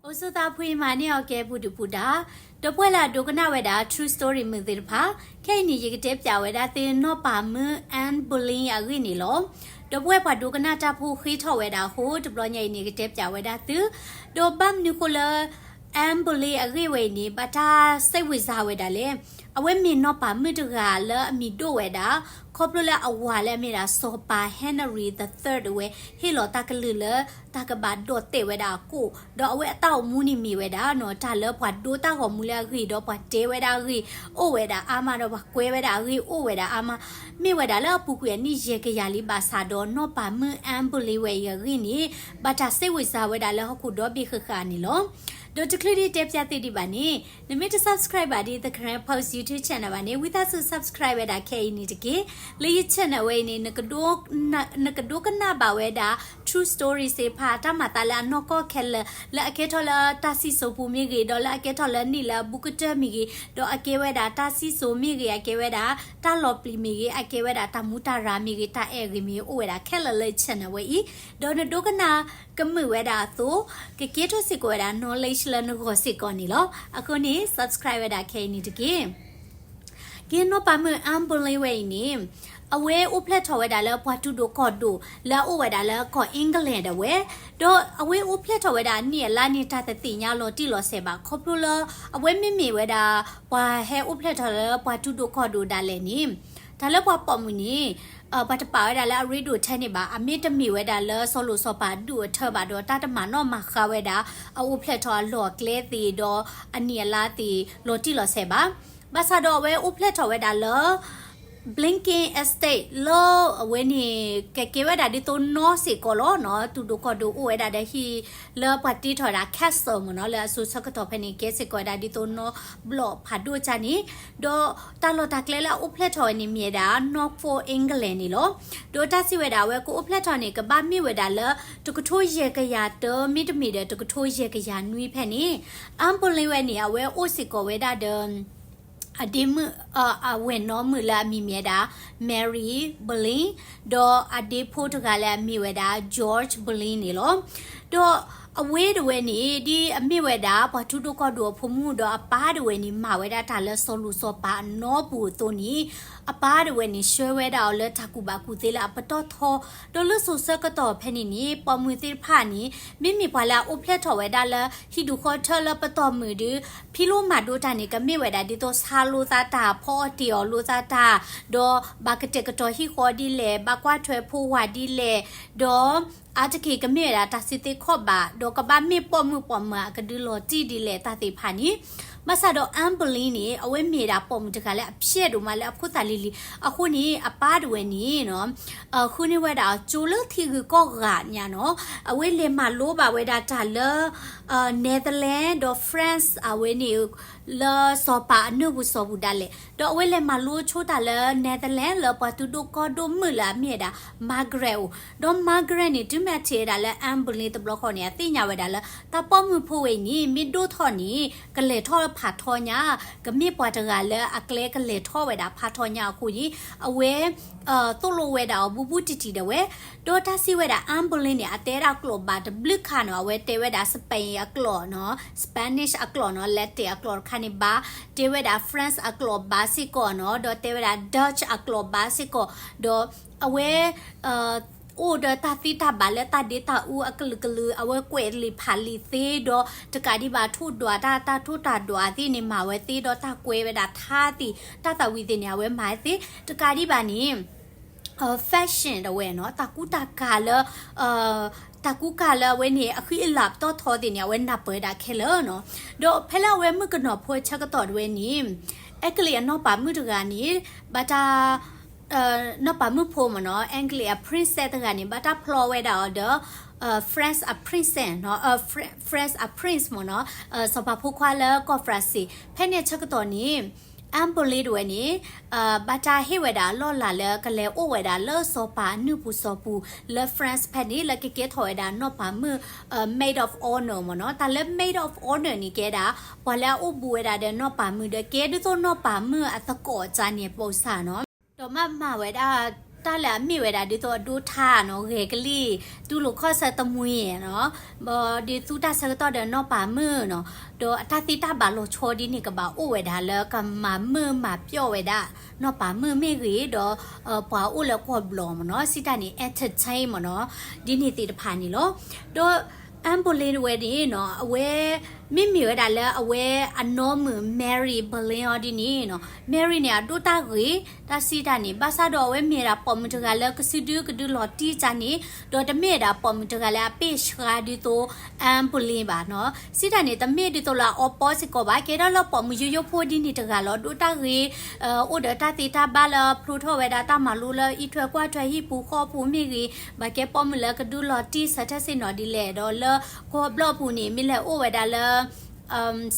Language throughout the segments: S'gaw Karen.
အိၣ်ဆူၣ်သးဖှံ မၤန့ၢ်အီၤကဲ ပူၤဒုၣ်ပူၤဒါ, ဒီပုၢ်ဝဲၢ်လၢအဒိကနၣ်ဝဲဒၣ် True Story မုာ်သ့ၣ်တဖၣ်, ခဲအံၤန့ၣ် ယကတဲပၠးဝဲဒၣ်သု နီၢ်ပၤမုၣ် Anne Boleyn အဂ့ၢ်န့ၣ်လီၤ. ဒီပုၢ်ဝဲၢ်ပှၤဒိကနၣ်တၢ်ဖိဃ့ထီၣ်ဝဲဒၣ်အဃိ တဘျီညါအံၤန့ၣ် ကတဲပၠးဝဲဒၣ်သု, ဒီးဘၣ်မနုၤဃိလၢ Anne Boleyn အဂ့ၢ်ဝဲအံၤန့ၣ် ဘၣ်တၢ်စိတ်ဝင်စားဝဲဒၣ်လဲၣ်. အဝဲမ့ၢ်နီၢ်ပၤမုၣ်တဂၤလၢအမံၤဒိၣ်ဝဲဒၣ်, ခီဖျိလၢအဝၤလၢအမ့ၢ်ဒၣ်စီၤပၤ Henry the third ဝဲ ဟ့ၣ်လီၤတၢ်ကလုၢ်လၢ တၢ်ကဘၣ်ဒိးတဲာ်ဝဲဒၣ်အကိၣ်, ဒီးအဝဲအတၢ်အိၣ်မူန့ၣ်မ့ၢ်ဝဲဒၣ်နီၤ တၢ်လၢပှၤဒိတၢ်ဂီၤမူလၢအဂ့ၤ ဒီးပှၤတဲဝဲဒၣ်အဂ့ၢ်အိၣ်ဝဲဒၣ်အါမး ဒီးပှၤကွဲးဝဲဒၣ်အဂ့ၢ်အိၣ်ဝဲဒၣ်အါမး, မ့ၢ်ဝဲဒၣ်လၢအပူၤကွံာ်အနံၣ်ယဲၢ်ကယၤလံဘၣ်ဆၣ်ဒီး နီၢ်ပၤမုၣ် Anne Boleyn ဝဲအံၤအဂ့ၢ်န့ၣ် ဘၣ်တၢ်စိတ်ဝင်စားဝဲဒၣ်လၢဟီၣ်ခိၣ်ဒီဘ့ၣ်ဃၣ်ဃၣ်န့ၣ်လီၤ. ဒီးတချုးဒံးတဲပၠးသုဒံးဘၣ်န့ၣ် နမ့ၢ်တ subscribe ဘၣ်ဒ် The Karen Post YouTube channel ဘၣ်န့ၣ် ဝံသးစူၤ subscribe ဝဲဒၣ်ခဲအံၤန့ၣ်တက့ၢ်. လၢယ channel ဝဲအံၤန့ၣ် နကဒိကနၣ်ဘၣ်ဝဲဒၣ် true story သ့ၣ်တဖၣ် တၢ်မၤသးလၢအနီၢ်ကီၢ်ခဲလၢာ် လၢအကဲထီၣ်လၢတၢ်စံၣ်စိၤပူၤမ့ၢ်ဂ့ၤ, ဒီးလၢအကဲထီၣ်လၢနံၣ်လၢအဘူးကတၢၢ်မ့ၢ်ဂ့ၤ, ဒီးအကဲဝဲဒၣ်တၢ်စံၣ်စိၤမ့ၢ်ဂ့ၤ, အကဲဝဲဒၣ်တၢ်လီၤပျံၤမ့ၢ်ဂ့ၤ, အကဲဝဲဒၣ်တၢ်မူတၢ်ရၢ်မ့ၢ်ဂ့ၤ, တၢ်အဲၣ်ဂ့ၤမ့ၢ်ဂ့ၤ အိၣ်ဝဲဒၣ်ခဲလၢာ်လၢ channel ဝဲအံၤ, ဒီးနဒိကနၣ်ကမုာ်ဝဲဒၣ်အသိး ကကဲထီၣ်စ့ၢ်ကီးဝဲဒၣ် knowledge လၢနဂီၢ်စ့ၢ်ကီးန့ၣ်လီၤ. အဃိန့ၣ် subscribe ဝဲဒၣ်ခဲအံၤန့ၣ်တက့ၢ်. ကဲ နီၢ်ပၤမုၣ် Anne Boleyn ဝဲအံၤန့ၣ် အဝဲအိၣ်ဖျဲၣ်ထီၣ်ဝဲဒၣ်လၢပှၤတူၢ်ဒိၣ်ကီၢ်ဒိၣ် လၢအအိၣ်ဝဲဒၣ်လၢကီၢ် England ဒၣ်ဝဲ, ဒီးအဝဲအိၣ်ဖျဲၣ်ထီၣ်ဝဲဒၣ်အနံၣ်အလါန့ၣ် တၢ်တသ့ၣ်ညါလီၤတံၢ်လီၤဆဲးဘၣ် ခီဖျိလၢ အဝဲမ့မ့ၢ်ဝဲဒၣ် ပှၤဟဲအိၣ်ဖျဲၣ်ထီၣ်လၢပှၤတူၢ်ဒိၣ်ကီၢ်ဒိၣ်ဒၣ်လဲာ်န့ၣ် တၢ်လၢပှၤပိာ်မုၣ်န့ၣ် ပှၤတပာ်ဝဲဒၣ်လၢအရ့ဒိၣ်ထဲန့ၣ်ဘၣ်, အမ့ၢ်တမ့ၢ်ဝဲဒၣ်လၢစီၤလိၤစီၤပၤဒုးအထၢဘၣ်ဒီး တၢ်တမၤနီၣ်မၤဃါဝဲဒၣ် အအိၣ်ဖျဲၣ်ထီၣ်အလီၢ်အကျဲသ့ၣ်ဒီးအနံၣ်အလါသ့ၣ်လီၤတံၢ်လီၤဆဲးဘၣ်. ဘၣ်ဆၣ်ဒီးအဝဲအိၣ်ဖျဲၣ်ထီၣ်ဝဲဒၣ်လၢ Blenheim Estate လၢအဝဲန့ၣ် ကကဲဝဲဒၣ်ဒ်သိးနီၢ်စ့ၢ်ကီးလီၤနီၤ, တူၢ်ဒိၣ်ကီၢ်ဒိၣ်အိၣ်ဝဲဒၣ်ဒီးဟံၣ်လၢပှၤတ့ထီၣ်ဝဲဒၣ် castle မ့ၢ်နီၤ, လၢအစိၤဆၢကတီၢ်ဖဲန့ၣ် ကဲစ့ၢ်ကီးဝဲဒၣ်ဒ်သိးနီၢ်ဘျီၣ်ဖးဒိၣ်ကၢ်န့ၣ်, ဒီးတၢ်လီၢ်တၢ်ကျဲလၢအအိၣ်ဖျဲၣ်ထီၣ်ဝဲန့ၣ်မ့ၢ်ဝဲဒၣ် Norfolk England န့ၣ်လီၤ. ဒီးတၢ်စံးဝဲဒၣ်အဝဲကအိၣ်ဖျဲၣ်ထီၣ်န့ၣ် ကဘၣ်မ့ၢ်ဝဲဒၣ်လၢ တကထိယဲၢ်ကယၤတၢ မ့တမ့ၢ်ဒီးတကထိယဲၢ်ကယၤနွံဖဲန့ၣ်, Anne Boleyn ဝဲန့ၣ် အဝဲအိၣ်စ့ၢ်ကီးဝဲဒၣ်ဒီး အဒ့မုၣ် အဝဲၢ်နီၢ်မုၣ်လၢအမံၤမ့ၢ်ဝဲဒၣ် Mary Boleyn, ဒီးအဒ့ဖိတဂၤလၢအမံၤဝဲဒၣ် George Boleyn န့ၣ်လီၤ. ဒီးအဝဲတဝဲန့ၣ် ဒ်အမ့ၢ်ဝဲဒၣ် ပှၤထူဒိၣ်ကီၢ်ဒိၣ်အဖိမုၣ်ဒီးအပၢ်တဝဲန့ၣ် မၤဝဲဒၣ်တၢ်လၢစီၤလိၤစီၤပၤအနီပူၤအသိးန့ၣ်, အပၢ်တဝဲန့ၣ် ဆှၢဝဲဒၣ်အီၤလၢတၢ်ကူၣ်ဘၣ်ကူၣ်သ့လၢအပတီၢ်ထီ, ဒီးလၢစိၤဆၢကတီၢ်ဖဲန့ၣ်န့ၣ် ပိာ်မုၣ်သ့ၣ်တဖၣ်န့ၣ် မ့မ့ၢ်ပှၤလၢအအိၣ်ဖျဲၣ်ထီၣ်ဝဲဒၣ်လၢဟံၣ်ဒူၣ်ဃီထၢလၢပတီၢ်မုၢ်ဒီး ဖံးလိမၤဒိးတၢ်န့ၣ် ကမ့ၢ်ဝဲဒၣ်ဒ်သိးဆါလိသးတၢ် ဖီအီၣ်တ့ၢ်အီၣ်လိသးတၢ်, ဒီးဘၣ်ကတဲာ်ကတီၤဟံၣ်ဃီဒ်လဲၣ်, ဘၣ်ကွၢ်ထွဲဖိဝၤဒ်လဲၣ်, ဒီးအါတက့ၢ်ကမ့ၢ်ဝဲဒၣ်တၢ်စုသ့ခီၣ်ဘၣ်, ဒီးကဘၣ်မ့ၢ်ပိာ်မုၣ်ပိာ်မၢၤအကဒုလီၤတံၢ်ဒ်လဲၣ်တၢ်သ့ၣ်တဖၣ်န့ၣ်, ဘၣ်ဆၣ်ဒီး Anne Boleyn န့ၣ် အဝဲမ့ၢ်ဒၣ်ပိာ်မုၣ်တဂၤလၢအဖျဲၣ်ဒိၣ်မးလၢအဖိသၣ်လံၤလံၤ, အဃိန့ၣ် အပၢ်တဝဲန့ၣ် ဃုန့ၢ်ဝဲဒၣ်အကၠိလၢထံဂုၤကီၢ်ဂၤညါနီၤ, အဝဲလဲၤမၤလိဘၣ်ဝဲဒၣ်တၢ်လၢ Netherlands ဒီး France အဝဲန့ၣ် လၢစီၤပၤအနုၢ်ပူၤစီၤပူၤဒၣ်လဲာ်, ဒီးအဝဲလဲၤမၤလိဆိတၢ်လၢ Netherlands လၢပှၤထူဒိၣ်ကီၢ်ဒိၣ်မုၣ်လၢအမ့ၢ်ဝဲဒၣ် Margaret အိၣ်, ဒီး Margaret န့ၣ် တုၤမ့ၢ်အထံၣ်ဝဲဒၣ်လၢ Anne Boleyn တဘျီဃီန့ၣ် အသ့ၣ်ညါဝဲဒၣ်လၢ တၢ်ပိာ်မုၣ်ဖိဝဲအံၤန့ၣ် မ့ၢ်ဒိၣ်ထီၣ်န့ၣ် ကလဲၤထီၣ်ဖးထီညါ, ကမ့ၢ်ပှၤတဂၤလၢအကျဲကလဲၤထီၣ်ဝဲဒၣ်ဖးထီညါအဃိန့ၣ်, အဝဲ သိၣ်လိဝဲဒၣ်အီၤဘူးဘူးတံၢ်တံၢ်ဒၣ်ဝဲ, ဒီးတၢ်စံးဝဲဒၣ် Anne Boleyn န့ၣ် အတဲဒၣ်ကျိာ်ဘၣ်တဘျုးခါနီၤ, အဝဲတဲဝဲဒၣ် Spain အကျိာ်နီၤ, Spanish အကျိာ်နီၤ, Latin အကျိာ်တခါန့ၣ်ဘၣ်, တဲဝဲဒၣ် France အကျိာ်ဘၣ်စ့ၢ်ကီးနီၤ, ဒီးတဲဝဲဒၣ် Dutch အကျိာ်ဘၣ်စ့ၢ်ကီး, ဒီးအဝဲ အိၣ်ဒီးတၢ်သံတၢ်ဘၣ်လၢတၢ်ဒ့တၢ်အူအကလုာ်ကလုာ်, အဝဲကွဲးလံာ်ဖးလံာ်သ့, ဒီးတကးဒံးဘၣ်ထိၣ်ဒွးတၢ်, တၢ်ထိၣ်တၢ်ဒွးသ့ၣ်န့ၣ် မၤဝဲသ့, ဒီးတၢ်ကွဲးဝဲဒၣ်ထါသ့ၣ်, တၢ်သးဝံၣ်သ့ၣ်န့ၣ် အဝဲမၤဝဲသ့, တကးဒံးဘၣ်န့ၣ် fashion ဒၣ်ဝဲနီၤ, တၢ်ကူတၢ်ကၤလၢ တၢ်ကူကၤလၢအဝဲန့ၣ် အဃံအလၤပတီၢ်ထီသ့ၣ်န့ၣ် အဝဲနၢ်ပၢၢ်ဝဲဒၣ်ခဲလၢာ်နီၤ. ဒီးဖဲလၢအဝဲမုၣ်ကနီၤဖိဆၢကတီၢ်ဒၣ်ဝဲန့ၣ် အဲကလံးအနီၢ်ပၤမုၣ်တဂၤန့ၣ် ဘၣ်တၢ် နီၢ်ပၤမုၣ်ဖိမ့ၢ်နီၤ, အဲကလံးအ princess တဂၤန့ၣ် ဘၣ်တၢ်ဖျီဝဲဒၣ်အီၤဒီး France အ princess နီၤ, France အ prince မ့ၢ်နီၤ, စီၤပၤဖိခွါလၢကီၢ် France. ဖဲန့ၣ်ဆၢကတီၢ်န့ၣ် Anne Boleyn တဝဲန့ၣ် ဘၣ်တၢ်ဟ့ၣ်ဝဲဒၣ်လီၢ်လၤလၢကလဲၤအိၣ်ဝဲဒၣ်လၢစီၤပၤအနုၢ်ပူၤစီၤပူၤလၢ France ဖဲန့ၣ် လၢကကဲထီၣ်ဝဲဒၣ်နီၢ်ပၤမုၣ် maid of honour မ့ၢ်နီၤ. တၢ်လၢ maid of honour န့ၣ် ကဲဒၣ် ပှၤလၢအအိၣ်ဘူးဝဲဒၣ်ဒီးနီၢ်ပၤမုၣ်ဒီး ကဲဒ်သိးနီၢ်ပၤမုၣ်အသကိးအစါန့ၣ် ပိစၢ်နီၤ. ဒီးမၤမၤဝဲဒၣ် တၢ်လၢအမ့ၢ်ဝဲဒၣ်ဒ်သိးအဒိးထါနီၤ ဂဲၤကလံၣ် တူၢ်လိာ်ခီၣ်ဆၢတမှံၤနီၤ, ဘၣ်ဒ်သူတၢ်ဆၢကတီၢ်ဒီးနီၢ်ပၤမုၣ်နီၤ, ဒီးအတၢ်သ့တၢ်ဘၣ်လီၤဆီဒ်န့ၣ်ကဘၣ်အိၣ်ဝဲဒၣ်လၢကမၤမုာ်မၤပျီၣ်ဝဲဒၣ် နီၢ်ပၤမုၣ်မ့ၢ်ဂ့ၤ, ဒီးပှၤအိၣ်လၢကီၢ်ဘျီမ့ၢ်နီၤ စံးတၢ်န့ၣ် entertain မ့ၢ်နီၤ, ဒ်န့ၣ်သ့ၣ်တဖၣ်န့ၣ်လီၤ. ဒီး Anne Boleyn တဝဲန့ၣ်နီၤ အဝဲ မ့မ့ၢ်ဝဲဒၣ်လၢအဝဲအနီၢ်မုၣ် Mary Boleyn အီၤဒ်န့ၣ်နီၤ, Mary န့ၣ် အဒိၣ်တၢ်ဂ့ၤ တၢ်စံးတၢ်န့ၣ် ဘၣ်ဆၣ်ဒီးအဝဲမ့ၢ်ဝဲဒၣ်ပိာ်မုၣ်တဂၤလၢကစုဒုကဒုလီၤတံၢ်ကန့ၣ်, ဒီးတမ့ၢ်ဝဲဒၣ်ပိာ်မုၣ်တဂၤလၢအပ့ၢ်ဆှါဒ်သိး Anne Boleyn ဘၣ်နီၤ, စံးတၢ်န့ၣ် တမ့ၢ်ဒ်သိးလၢအအီပီစ့ၢ်ကီးဘၣ်, ကဲထီၣ်လၢပိာ်မုၣ်ယိယိဖိဒ်န့ၣ်တဂၤလီၤ, ဒိၣ်တၢ်ဂ့ၤ အိၣ်ဒီးတၢ်သ့တၢ်ဘၣ်လၢဖျိထီၣ်ဝဲဒၣ်တၢ်မၤလိလၢအံးထွဲကွၢ်ထွဲဟံၣ်ပူၤဃီပူၤမ့ၢ်ဂ့ၤ, ဘၣ်ကဲပိာ်မုၣ်လၢကဒုလီၤတံၢ်ဆၢထၢၣ်ဆ့ၣ်နီၤဒ်လဲၣ်, ဒီးလၢကီၢ်ဘျီၣ်ပူၤန့ၣ် မ့ၢ်လဲၤအိၣ်ဝဲဒၣ်လၢ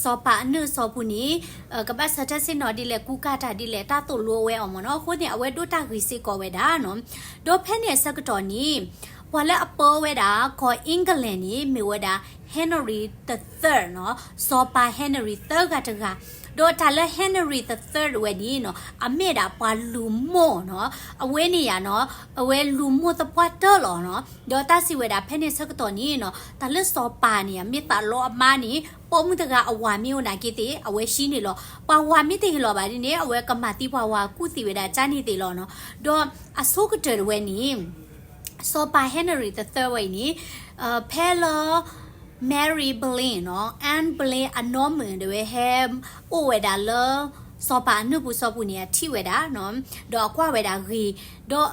စီၤပၤအနုာ်စီၤပူၤန့ၣ် ကဘၣ်ဆၢထၢၣ်ဆ့ၣ်နီၤဒ်လဲၣ် ကူကၢ်တၢ်ဒ်လဲၣ် တၢ်သိၣ်လိဝဲအီၤမ့ၢ်နီၤ, အဃိန့ၣ် အဝဲဒိၣ်တၢ်ဂ့ၤစ့ၢ်ကီးဝဲဒၣ်နီၤ, ဒီးဖဲန့ၣ်အဆၢကတီၢ်န့ၣ် ပှၤလၢအပၢဝဲဒၣ်ကီၢ် England န့ၣ် မ့ၢ်ဝဲဒၣ် Henry the third နီၤ, စီၤပၤ Henry သၢဂၤတဂၤ, ဒီးတၢ်လၢ Henry the third တဝဲန့ၣ်နီၤ အမ့ၢ်ဒၣ်ပှၤလူၤမိၢ်နီၤ, အဝဲန့ၣ်ယါနီၤ အဝဲလူၤမိၢ်သပှၢ်တၢၢ်လီၤနီၤ, ဒီးတၢ်စံးဝဲဒၣ်ဖဲန့ၣ်ဆၢကတီၢ်န့ၣ်နီၤ တၢ်လၢစီၤပၤန့ၣ် အမ့ၢ်သးလီအမါန့ၣ် ပိာ်မုၣ်တဂၤအဝၤမ့ၢ်အိၣ်နာ်က့သ့ၣ် အဝဲဟံးန့ၢ်လီၤ, ပှၤဝၤမ့ၢ်တဟ့ၣ်လီၤဘၣ်ဒ်န့ၣ် အဝဲကမၤသံပှၤဝၤကူၣ်သံဝဲဒၣ်ကၢ်န့ၣ်သ့ၣ်လီၤနီၤ, ဒီးအဆိကတၢၢ်တဝဲန့ၣ် စီၤပၤ Henry the third ဝဲအံၤန့ၣ် ဖဲလၢ Mary Boleyn နီၤ Anne Boleyn အနီၢ်မုၣ်တဝဲဟဲ အိၣ်ဝဲဒၣ်လၢ စီၤပၤအနုာ်ပူၤစီၤပူၤန့ၣ် အထံၣ်ဝဲဒၣ်နီၤ, ဒီးအကွၢ်ဝဲဒၣ်ဂ့ၤ, ဒီး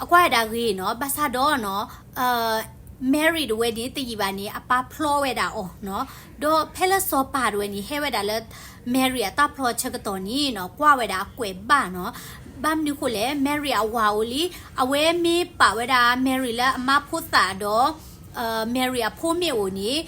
အကွၢ်ဝဲဒၣ်ဂ့ၤနီၤ, ဘၣ်ဆၣ်ဒီးနီၤ Mary တဝဲန့ၣ် တယံာ်ဘၣ်န့ၣ် အပၢ်ဖျီဝဲဒၣ်အီၤနီၤ, ဒီးဖဲလၢစီၤပၤတဝဲန့ၣ် ဟဲဝဲဒၣ်လၢ Mary အတၢ်ဖျီဆၢကတီၢ်န့ၣ်နီၤ ကွၢ်ဝဲဒၣ်အကွဲးဘၣ်နီၤ, ဘၣ်မနုၤဃိလဲၣ် Mary အဝၤအိၣ်လံ, အဝဲမ့ၢ်ပာ်ဝဲဒၣ် Mary လၢအမါဖိသၣ်ဒီး Mary အဖိမ့ၢ်အိၣ်န့ၣ်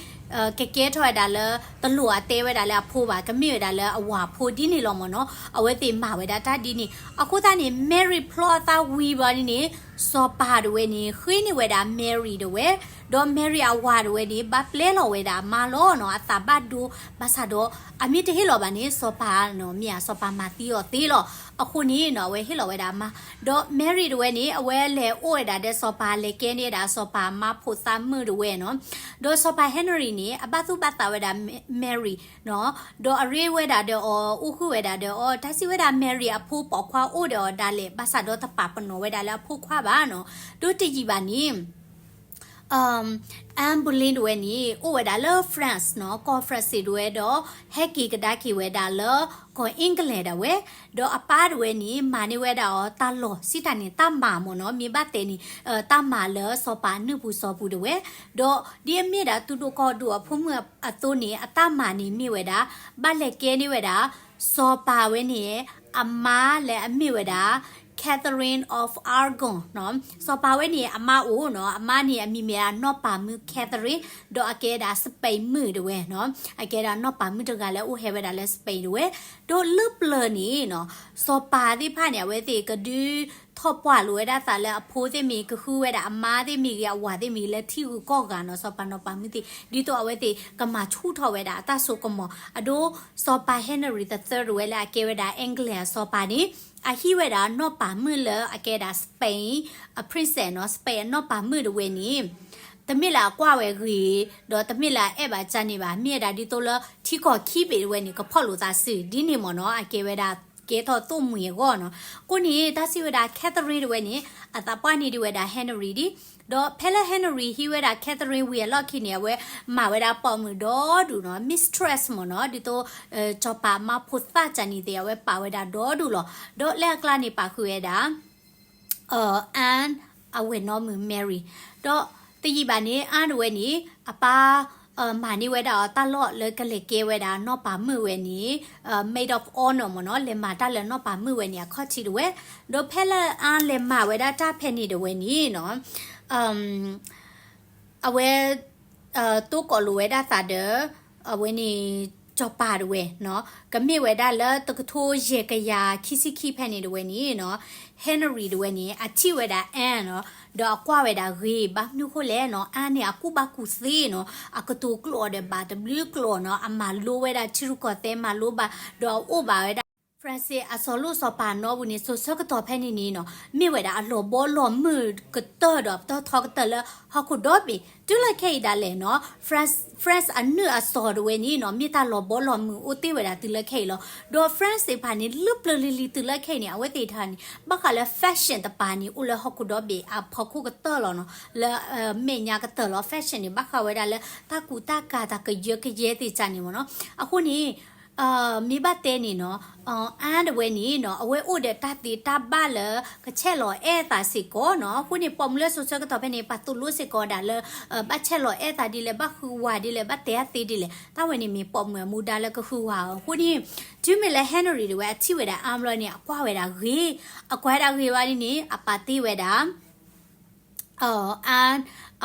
ကကဲထီၣ်ဝဲဒၣ်လၢ တလိၣ်အတဲဝဲဒၣ်လၢအဖိဘၣ်, ကမ့ၢ်ဝဲဒၣ်လၢအဝၤဖိဒ်န့ၣ်လီၤမ့ၢ်နီၤ, အဝဲသ့ၣ်မၤဝဲဒၣ်တၢ်ဒ်န့ၣ်, အဃိသတးန့ၣ် Mary ဖျီအသးဝံၤဘၣ်န့ၣ်န့ၣ် စီၤပၤတဝဲန့ၣ် ဃ့န့ၢ်ဝဲဒၣ် Mary တဝဲ, ဒီး Mary အဝၤတဝဲန့ၣ် ဘၣ်ပျဲလီၤဝဲဒၣ်အမါလီၤနီၤ, အသးဘၣ်ဒိ, ဘၣ်ဆၣ်ဒီး အမ့ၢ်တဟ့ၣ်လီၤဘၣ်န့ၣ် စီၤပၤနီၤ မ့ၢ်ဧါ စီၤပၤမၤသံအီၤသ့လီၤ, အဃိန့ၣ်နီၤ အဝဲဟ့ၣ်လီၤဝဲဒၣ်အမါ, ဒီး Mary တဝဲန့ၣ် အဝဲလဲၤအိၣ်ဝဲဒၣ်ဒီးစီၤပၤ လဲၤကဲန့ၢ်ဝဲဒၣ်စီၤပၤမါဖိသၣ်မုၣ်တဝဲနီၤ, ဒီးစီၤပၤ Henry န့ၣ် အဘၣ်သူၣ်ဘၣ်သးဝဲဒၣ် Mary နီၤ, ဒီးအရ့ဝဲဒၣ်ဒီးအီၤ အိၣ်ဃုာ်ဝဲဒၣ်ဒီးအီၤ, တၢ်စံးဝဲဒၣ် Mary အဖိပိာ်ခွါအိၣ်ဒီးအီၤဒၣ်လဲာ်, ဘၣ်ဆၣ်ဒီးတပာ်ပနီၣ်ဝဲဒၣ်လၢအဖိခွါဘၣ်နီၤ, ဒီးတယံာ်ဘၣ်န့ၣ် Anne Boleyn တဝဲန့ၣ် အိၣ်ဝဲဒၣ်လၢ France နီၤ, ကီၢ် France တဝဲဒီး ဟဲက့ၤကဒါက့ၤဝဲဒၣ်လၢ ကီၢ် England ဒၣ်ဝဲ, ဒီးအပၢ်တဝဲန့ၣ် မၤန့ၢ်ဝဲဒၣ်အီၤတၢ်လီၢ်စံးတၢ်န့ၣ် တၢ်မၤမ့ၢ်နီၤ, မ့ၢ်ဘၣ်တဲန့ၣ် တၢ်မၤလၢစီၤပၤနုာ်ပူၤစီၤပူၤတဝဲ, ဒီးဒ်အမ့ၢ်ဒၣ်သူၣ်ဒိၣ်ကီၢ်ဒိၣ်အဖိမုၣ်အသိးန့ၣ် အတၢ်မၤန့ၣ်မ့ၢ်ဝဲဒၣ် ဘၣ်လဲၤကဲန့ၢ်ဝဲဒၣ် စီၤပၤဝဲန့ၣ် အမါလၢအမ့ၢ်ဝဲဒၣ် Catherine of Aragon နီၤ, စီၤပၤဝဲန့ၣ် အမါအိၣ်နီၤ, အမါန့ၣ်အမံၤမ့ၢ်ဒၣ်နီၢ်ပၤမုၣ် Catherine, ဒီးအကဲဒၣ် Spain မုၣ်တဝဲနီၤ, အကဲဒၣ်နီၢ်ပၤမုၣ်တဂၤလၢအိၣ်ဟဲဝဲဒၣ်လၢ Spain တဝဲ, ဒီးလၢပျၢၤန့ၣ်နီၤ, စီၤပၤသ့ၣ်တဖၣ်န့ၣ် အဝဲသ့ၣ်ကဒုးထီၣ်ပှၢ်လိာ်ဝဲဒၣ်သးလၢအဖိသ့ၣ်မ့ၢ် ကဃုဝဲဒၣ်အမါသ့ၣ်မ့ၢ်ဂ့ၤ အဝၤသ့ၣ်မ့ၢ်ဂ့ၤ လၢထံဂုၤကီၢ်ဂၤနီၤ, စီၤပၤနီၢ်ပၤမုၣ်သ့ၣ် ဒ်သိးအဝဲသ့ၣ်ကမၤဆူၣ်ထီၣ်ဝဲဒၣ်အတၢ်စိကမီၤ, အဒိ စီၤပၤ Henry the third တဝဲလၢအကဲဝဲဒၣ် England အစီၤပၤန့ၣ် အဟံးဝဲဒၣ်နီၢ်ပၤမုၣ်လၢအကဲဒၣ် Spain အ princess နီၤ, Spain အနီၢ်ပၤမုၣ်တဝဲန့ၣ် တမ့ၢ်လၢအကွၢ်ဝဲဂ့ၤ, ဒီးတမ့ၢ်လၢအအဲၣ်ဘၣ်ကၢ်န့ၣ်ဘၣ်, မ့ၢ်ဝဲဒၣ်ဒ်သိးလၢထံကီၢ်ခံဘ့ၣ်တဝဲန့ၣ် ကဖီၣ်လိာ်သးစုဒ်န့ၣ်မ့ၢ်နီၤ, အကဲဝဲဒၣ်ကဲထီၣ်သိၣ်မှံၤအဂီၢ်နီၤ, အဃိန့ၣ် တၢ်စံးဝဲဒၣ် Catherine တဝဲန့ၣ် အသးပှၢ်န့ၢ်ဒံးဝဲဒၣ် Henry ဒံး, ဒီးဖဲလၢ Henry ဟံးဝဲဒၣ် Catherine ဝံၤအလီၢ်ခံန့ၣ် အဝဲမၤဝဲဒၣ်ပိာ်မုၣ်ဒီဒူၣ်နီၤ, mistress မ့ၢ်နီၤ, ဒ်သိး စီၤပၤမါဖိသၣ်ကၢ်န့ၣ်သ့ၣ် အဝဲပာ်ဝဲဒၣ်ဒီဒူၣ်လီၤ, ဒီးလၢအကျါန့ၣ်ပာ်ဃုာ်ဝဲဒၣ် Anne အဝဲၢ်နီၢ်မုၣ် Mary, ဒီးတယံာ်ဘၣ်န့ၣ် Anne တဝဲန့ၣ် အပၢ် မၤန့ၢ်ဝဲဒၣ်အီၤတၢ်လီၢ်လၢကလဲၤကဲဝဲဒၣ်နီၢ်ပၤမုၣ်ဝဲန့ၣ် maid of honour မ့ၢ်နီၤ, လဲၤမၤတၢ်လၢနီၢ်ပၤမုၣ်ဝဲန့ၣ်အခီၣ်ထံးတဝဲ, ဒီးဖဲလၢ Anne လဲၤမၤဝဲဒၣ်တၢ်ဖဲန့ၣ်တဝဲန့ၣ်နီၤ အဝဲ တိၢ်ကိးလိာ်ဝဲဒၣ်သးဒီး အဝဲန့ၣ် စီၤပၤတဝဲနီၤ, ကမ့ၢ်ဝဲဒၣ်လၢတကထိယဲၢ်ကယၤခံဆံခံဖဲန့ၣ်တဝဲန့ၣ်နီၤ, Henry တဝဲန့ၣ် အထံၣ်ဝဲဒၣ် Anne နီၤ, ဒီးအကွၢ်ဝဲဒၣ်ဂ့ၤ, ဘၣ်မနုၤဃိလဲၣ်နီၤ, Anne န့ၣ် အကူၣ်ဘၣ်ကူၣ်သ့နီၤ, အကတိၤကျိာ်ဒီးဘၣ်တဘျုးကျိာ်နီၤ, အမၤလိဝဲဒၣ်ထံရူၢ်ကီၢ်သဲးမၤလိဘၣ်, ဒီးအအိၣ်ဘၣ်ဝဲဒၣ် Francis အစီၤလိၣ်စီၤပၤနီပူၤန့ၣ် စိၤဆၢကတီၢ်ဖဲန့ၣ်န့ၣ်နီၤ မ့ၢ်ဝဲဒၣ်အလီၤဘီလီၤမုၢ်ကတၢၢ်ဒီးပတီၢ်ထီကတၢၢ်လၢဟီၣ်ခိၣ်ဒီဘ့ၣ် တုၤလၢခဲအံၤဒၣ်လဲာ်နီၤ France အနုာ်အစီၤတဝဲန့ၣ်နီၤ မ့ၢ်တၢ်လီၤဘီလီၤမုၢ်အိၣ်တ့ၢ်ဝဲဒၣ်တုၤလၢခဲအံၤလီၤ. ဒီး France သ့ၣ်တဖၣ်န့ၣ် လုၢ်ပျၢၤလံၤလံၤတုၤလၢခဲအံၤန့ၣ် အဝဲသ့ၣ်တဖၣ်န့ၣ် ဘၣ်ဃးလၢ fashion တပၤန့ၣ် အိၣ်လၢဟီၣ်ခိၣ်ဒီဘ့ၣ်အဖီခိၣ်ကတၢၢ်လီၤနီၤ လၢမဲာ်ညါကတၢၢ်လီၤ. Fashion န့ၣ် ဘၣ်ဃးဝဲဒၣ်လၢတၢ်ကူတၢ်ကၤတၢ်ကယၢကယဲသ့ၣ်တဖၣ်န့ၣ်မ့ၢ်နီၤ အဃိန့ၣ် မ့ၢ်ဘၣ်တဲန့ၣ်နီၤ အါတဝဲန့ၣ်နီၤ အဝဲအိၣ်ဒီးတၢ်သ့တၢ်ဘၣ်လၢ ကဆဲးလီၤအဲၣ်သးစ့ၢ်ကီးနီၤ. အဃိန့ၣ် ပိာ်မုၣ်လၢစိၤဆၢကတီၢ်ဖဲန့ၣ် ပှၤသိၣ်လိစ့ၢ်ကီးဒၣ်လၢ ဘၣ်ဆဲးလီၤအဲၣ်သးဒ်လဲၣ် ဘၣ်ဃုဝၤဒ်လဲၣ် ဘၣ်တဲအသ့ဒ်လဲၣ် တၢ်ဝဲန့ၣ်မ့ၢ်ပိာ်မုၣ်အမူဒါလၢကဃုဝၤအီၤ. အဃိန့ၣ် တုၤမ့ၢ်လၢ Henry တဝဲအထံၣ်ဝဲဒၣ်အါဘျီန့ၣ် အကွၢ်ဝဲဒၣ်ဂ့ၤ အကွၢ်ဝဲဒၣ်ဂ့ၤဘၣ်န့ၣ် အပာ်တ့ၢ်ဝဲဒၣ် အါ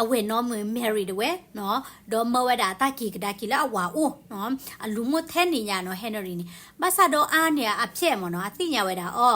အဝဲၢ်နီၢ်မုၣ် Mary တဝဲနီၤ ဒီးမၢဝဲဒၣ်တၢ်က့ၤကဒါက့ၤလၢအဝၤအိၣ်နီၤ အလူၤမိၢ်ထဲန့ၣ်ညါနီၤ Henry န့ၣ် ဘၣ်ဆၣ်ဒီးအါန့ၣ်အဖျဲၣ်မ့ၢ်နီၤ အသ့ၣ်ညါဝဲဒၣ်အီၤ